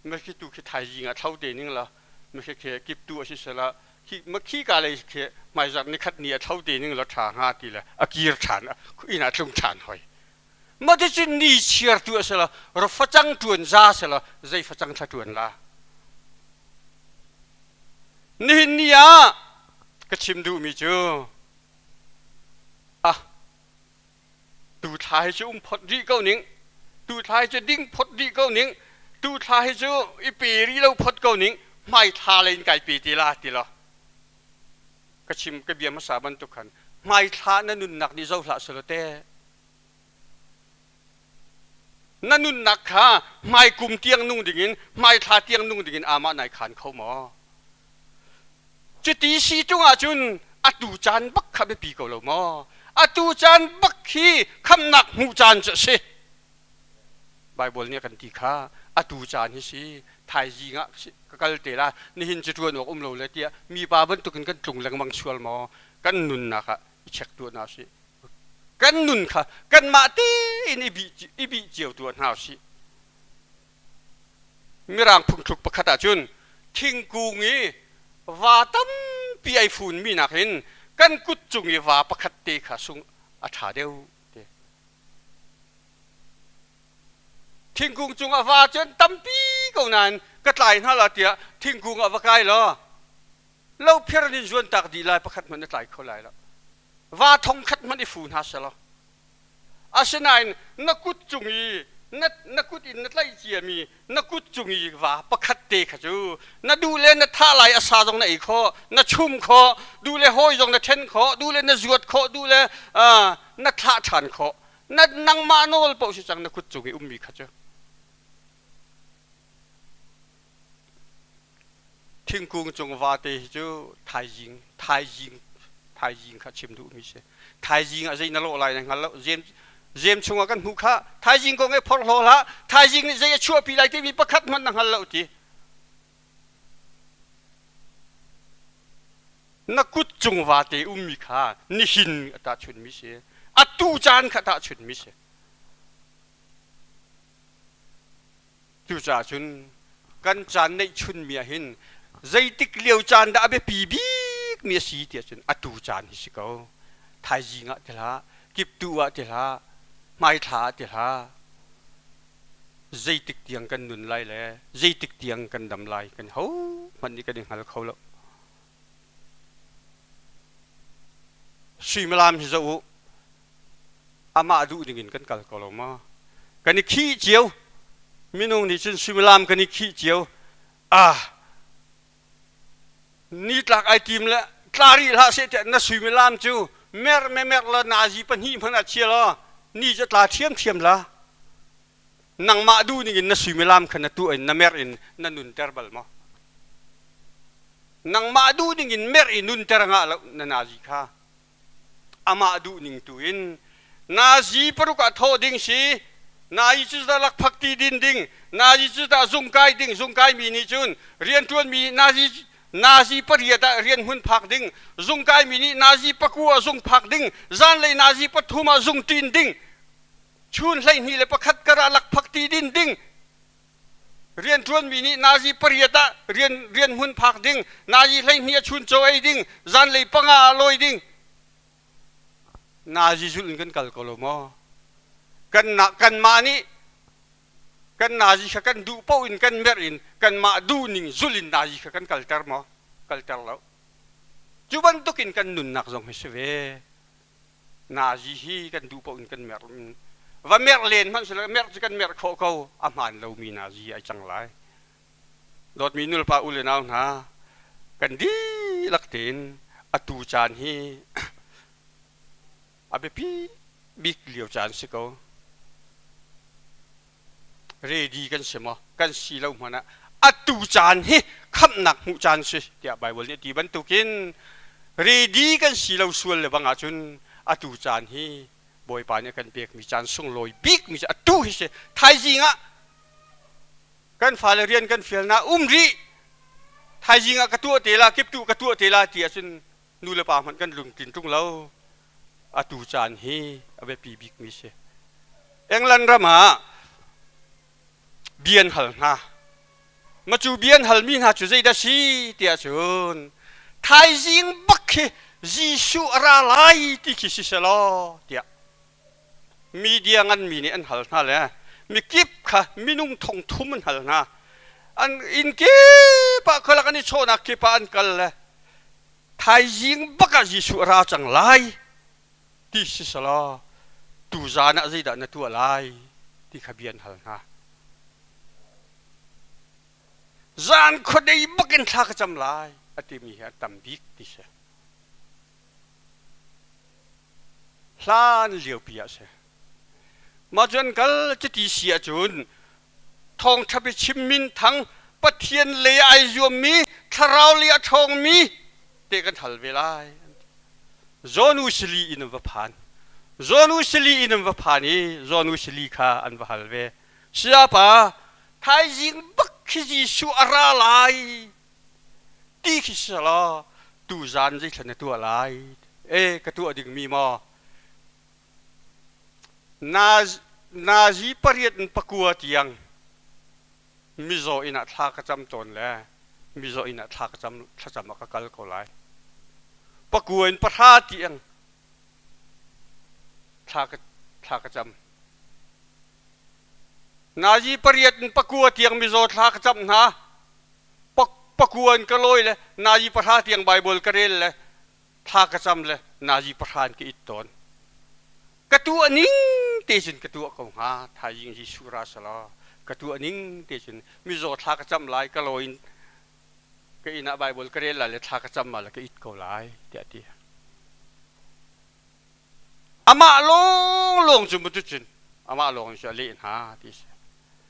Makhi tu khi thaizing ah thlo te ning la makhi khi kip tu a si sela khi makhi ka lei khi hmaizarh ni khat ni a thlo te ning la ṭha hnga ti le a kir ṭhan inn ah tlung ṭhan hoi. Mah ti cun ni chiar tu a si la ra facang ṭuan za sela zei facang thla ṭuan la. Nihin ni ah ka chim duhmi cu ah Tu thla hi cu um phot rih ko ning. Tu thla hi cu ding phot rih ko ning. Tu thla hi cu i pe rih lo phot ko ning. Hmai thla lei in kai pe te la ti lo. Ka chim ka bia hmasa bantuk khan hmai thla na nunnak nih zo hlah selaw te. Na nunnak kha hmai kum tiang nung dingin hmai thla tiang nung dingin amah nai khan kho maw? Cuti si ṭung ahcun atu caan bak kha biapi ko lo maw? Atu caan bak hi khamnak hmuh caan cu a si. Baibal nih a kan ti kha atu caan hi si thaizing ah ka kal te la nihin cu ṭuan awk um lo le tiah mipa bantukin kan tlung lengmang sual maw? Kan nunnak ah i check tuah hna usih. Kan nun kha kanmah tein i bih, i bih cio tuah hna usih. Mirang phungthluk pakhat ahcun thingkung i va tampi ai funmi nakin kan kut cung i va pakhat te kha sung a ṭha deuh ti. Thingkung cungah va cu an tampi ko nain ka tlai hna la tiah thingkung ah va kai law lopher in zuan tak dih lai pakhat hmanh na tlai kho lai lo. Va thong khat hmanh i fu hna selaw Asinain na kut cung i na, na kut in na tlaih ciami na kut cung i va pakhat te kha cu na duh le na thah lai a sa zong na ei khawh, na chum khawh, duh le hawi zong na ṭhen khawh, duh le na zuat khawh, duh le uh, na thlah ṭhan khawh. Na nangmah nawl paoh si cang na kut cung i ummi kha cu. Thingkung cung vate hi cu thaizing thaizing thaizing kha chim duhmi si. Thaizing ah zei na lawh lai na hngal lo. Zem zem chungah kan hmuh kha thaizing kong i phorhlaw hlah. Thaizing nih zei a chuahpi lai timi pakhat hmanh na hngal lo ti. Na kut cung vate ummi kha nihin a tahchunmi si. Atu caan kha tahchunmi si. Cucaah cun kan caan neihchunmi ah hin zeitik lio caan dah a biapi bikmi a si tiah cun atu caan hi si ko. Thaizing ah ti hlah, kiptu ah ti hlah, hmaithla ah ti hlah. Zeitik tiang kan nun lai le zeitik tiang kan dam lai kan hohmanh nih kan i hngal kho lo. Suimilam hi zoh u, amah duh ding in kan kal ko lo maw? Kan i khih cio. Minung nih cun suimilam kan i khih cio. Ah, nitlak ai tim le tla rih hlah seh tiah na suimilam cu mer me mer la nazi pahnih hmanh ah chia law ni cu tla ṭhiamṭhiam la. Nangmah duh ning in na suimilam kha na tuah in na mer in na nunter bal maw? Nangmah duh ning in mer i nunter ngah lo na nazi kha. Amah duh ning tu in nazi paruk ah thawh ding si, nazi cu dah lakphak ti din ding, nazi cu dah zung kai ding, zung kai mi nih cun rianṭuan mi nazi nazi pariat ah rian hmun phak ding, zung kai mi nih nazi pakua ah zung phak ding, zanlei nazi pathum ah zung ṭin ding, chun 21 kar ah lakphak ti din ding, rianṭuanmi nih nazi pariat ah rian rian hmun phak ding, nazi 12 ah chuncaw ei ding, zanlei panga ah lawi ding. Nazi zulh in kan kal ko lo maw? Kan kanmah nih kan nazi kha kan duh paoh in kan merh in kanmah duh ning zulh in nazi kha kan kalter maw? Kalter lo. Cu bantukin kan nunnak zong hi si ve. Nazi hi kan duh paoh in kan merh va merh len hmanh sila merh cu kan merh khawh ko a hmaan lomi nazi ai cang lai. Dawtmi nulepa u le nau hna kan dihlak tein atu caan hi a biapi bik lio caan si ko. Ready kan si maw? Kan si lo hmanh ah atu caan hi khamhnak hmuh caan si tiah Baibal nih a ti bantukin ready kan si lo sual le bang ahcun atu caan hi Bawipa nih a kan pekmi caan sunglawi bikmi cu atu hi si. Thaizing ah kan fale rian kan fial na um rih thaizing ah ka tuah te la kiptuh ka tuah te la ti ahcun nu le pa hmanh kan lungtlin ṭung lo. Atu caan hi a biapi bikmi si. England ram ah bia an hal hna. Ma cu bia an halmi hna cu zeidah si tiah cun thaizing bak khi Jesuh a ra lai ti khi si selaw tiah media nganmi nih an hal hna le mikip kha minung thong thum an hal hna. An inn kip ah khualak an i chawhnak kip ah an kal le thaizing bak ah Jesuh a ra cang lai ti si selaw tuzaan ah zeidah na tuah lai ti kha bia an hal hna. Zan khuadei bak in thla ka cam lai a timi hi a tam bik ti si. Hlan liopi ah si. Mah cu an kal cuti si ahcun thawngṭha biachim minthang Pathian lei ai zuammi thlarau lei a ṭhawngmi te kan hal ve lai. John Wesley in an va phan. John Wesley in an va phan i John Wesley kha an va hal ve. Sayapa, thaizing bak khi Jesuh a ra lai ti khi selaw tuzaan zeithla na tuah lai? E, ka tuah dingmi maw? Nazi pariat in pakua tiang mizaw inn ah thla ka cam tawn le mizaw inn ah thla ka cam thlacam ah ka kal ko lai. Pakua in pahra tiang thla ka thla ka cam. Nazi pariat in pakua tiang mizaw thla ka cam hna. Pakua in ka lawi le nazi pahra tiang Baibal ka rel le thla ka cam le nazi pahra in ka it tawn. Ka tuah ning te cun ka tuah ko hnga thaizing Jesuh ra selaw ka tuah ning te cun mizaw thla ka cam lai ka lawi in ka inn ah Baibal ka rel lai le thla ka cam ma le ka it ko lai tiah a ti. Amah lawnglawng cu cun amah lawng cu a leh hna ti si.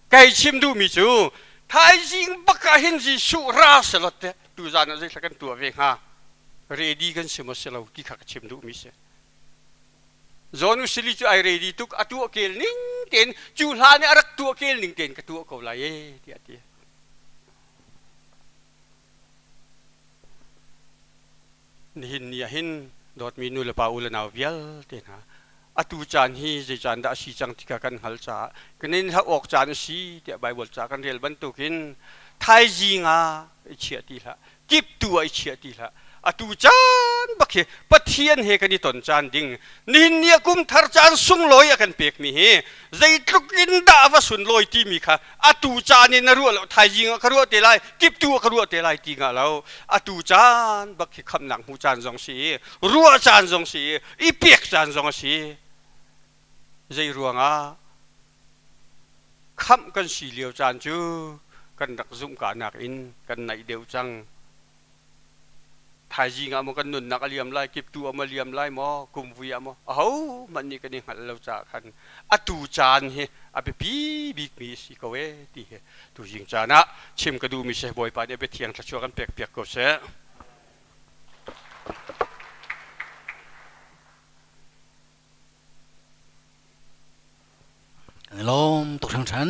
Kei chim duhmi cu thaizing bak ah hin Jesuh ra selaw teh tuzaan ah zeithla kan tuah ve hnga ready kan si maw si lo ti kha ka chim duhmi si. John Wesley cu ai ready tuk a tuah kel ning tein cu hlan i a rak tuah kel ning tein ka tuah ko lai e tiah a ti. Nihin ni ah hin dawtmi nu le pa u le nau vialte hna atu caan hi zei caan dah a si cang ti kha kan hngalh caah kan in hlauh awk caan a si tiah Baibal ca kan rel bantukin thaizing ah i chiah ti hlah kiptu ah i chiah ti hlah atu caan bak hi Pathian he kan i ton caan ding nihin ni ah kum thar caan sunglawi a kan pekmi hi zeitluk in dah a va sunlawi timi kha atu caan in na ruah lo thaizing ah ka ruah te lai kiptu ah ka ruah te lai ti nga lo atu caan bak hi khamnak hmu caan zong si i ruah caan zong si i i pek caan zong a si zei ruangah khamh kan si lio caan cu kan rak zumh ka nakin kan naih deuh cang. Thaizing ah maw kan nunnak a liam lai, kiptu ah maw liam lai maw, kumvui ah maw, ahohmanh nih kan i hngalh lo caah khan atu caan hi a biapi bikmi a si ko ee ti hi tuzing caan ah chim ka duhmi si. Bawipa nih a biathiang thluachuah kan pek piak ko seh. Kan i lawm tuk hringhran.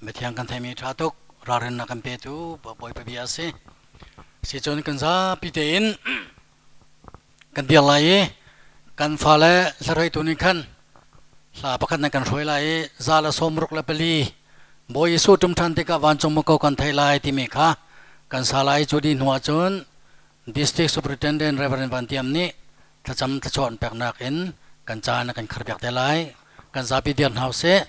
Mithiang kan theimi ṭha tuk ralrinnak kan petu Bawipa bia a si. Sicun kan zapi tein kan dir lai i kan fale hlarheitu nih khan hla pakhat nan kan hruai lai i za le 64 Bawi Jesuh ṭum ṭhan tikah vancung muko kan thei lai timi kha kan sa lai. Cu dih hnu ahcun District Superintendent Reverend Van Tiam nih thlacam thluachuah an peknak in kan caan a kan kharpiak te lai. Kan zapi dir hna usih.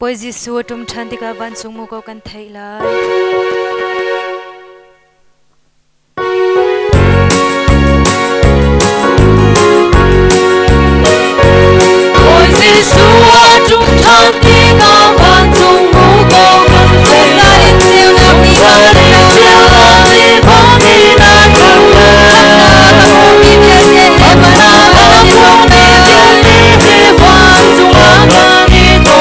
Bawi Jesuh a ṭum ṭhan tikah vancung muko kan theih lai. Bawi Jesuh a ṭum ṭhan tikah vancung muko kan theih lai. Zungzal in ceunak ni bangin a ṭum lai. Amah a phungmi vialte he vancung ah kan i tong.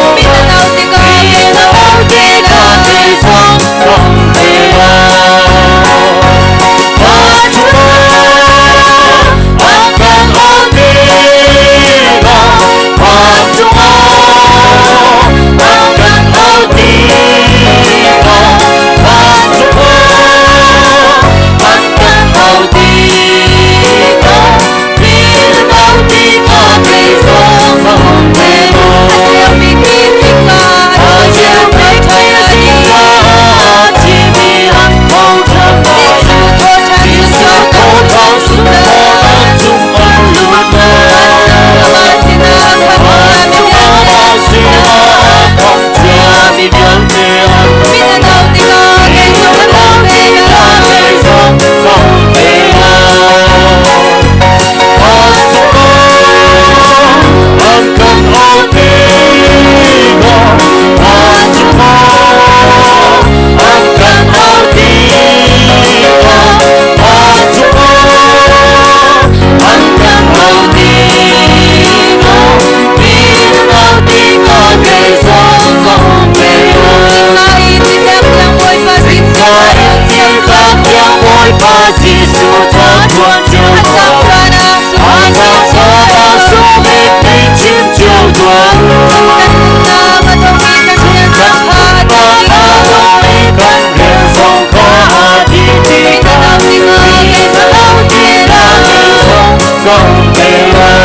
Mi na au tikah kei zong ka um ve lai.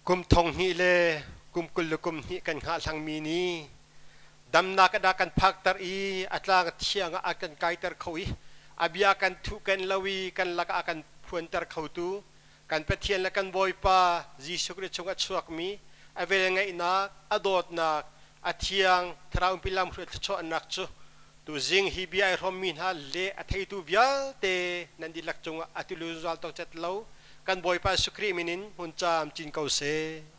Kum thong hnih le kum 20 le kum hnih kan hngahhlangmi nih damnak a dah kan phakter i a tlang thiang ah a kan kaiter kho i a bia kan thuh kan lo i kan lakah a kan phuanter khotu kan Pathian le kan Bawipa Jesuh Khrih chung a chuakmi a velngeihnak, a dawtnak, a thiang thlarau lamhruai thluachuahnak cu tuzing hi bia ai hrawmmi hna le a theitu vialte nan dihlak cungah a tilu zungzal tawk cet lo kan Bawipa Jesuh Khrih min in hmun caam cin ko seh.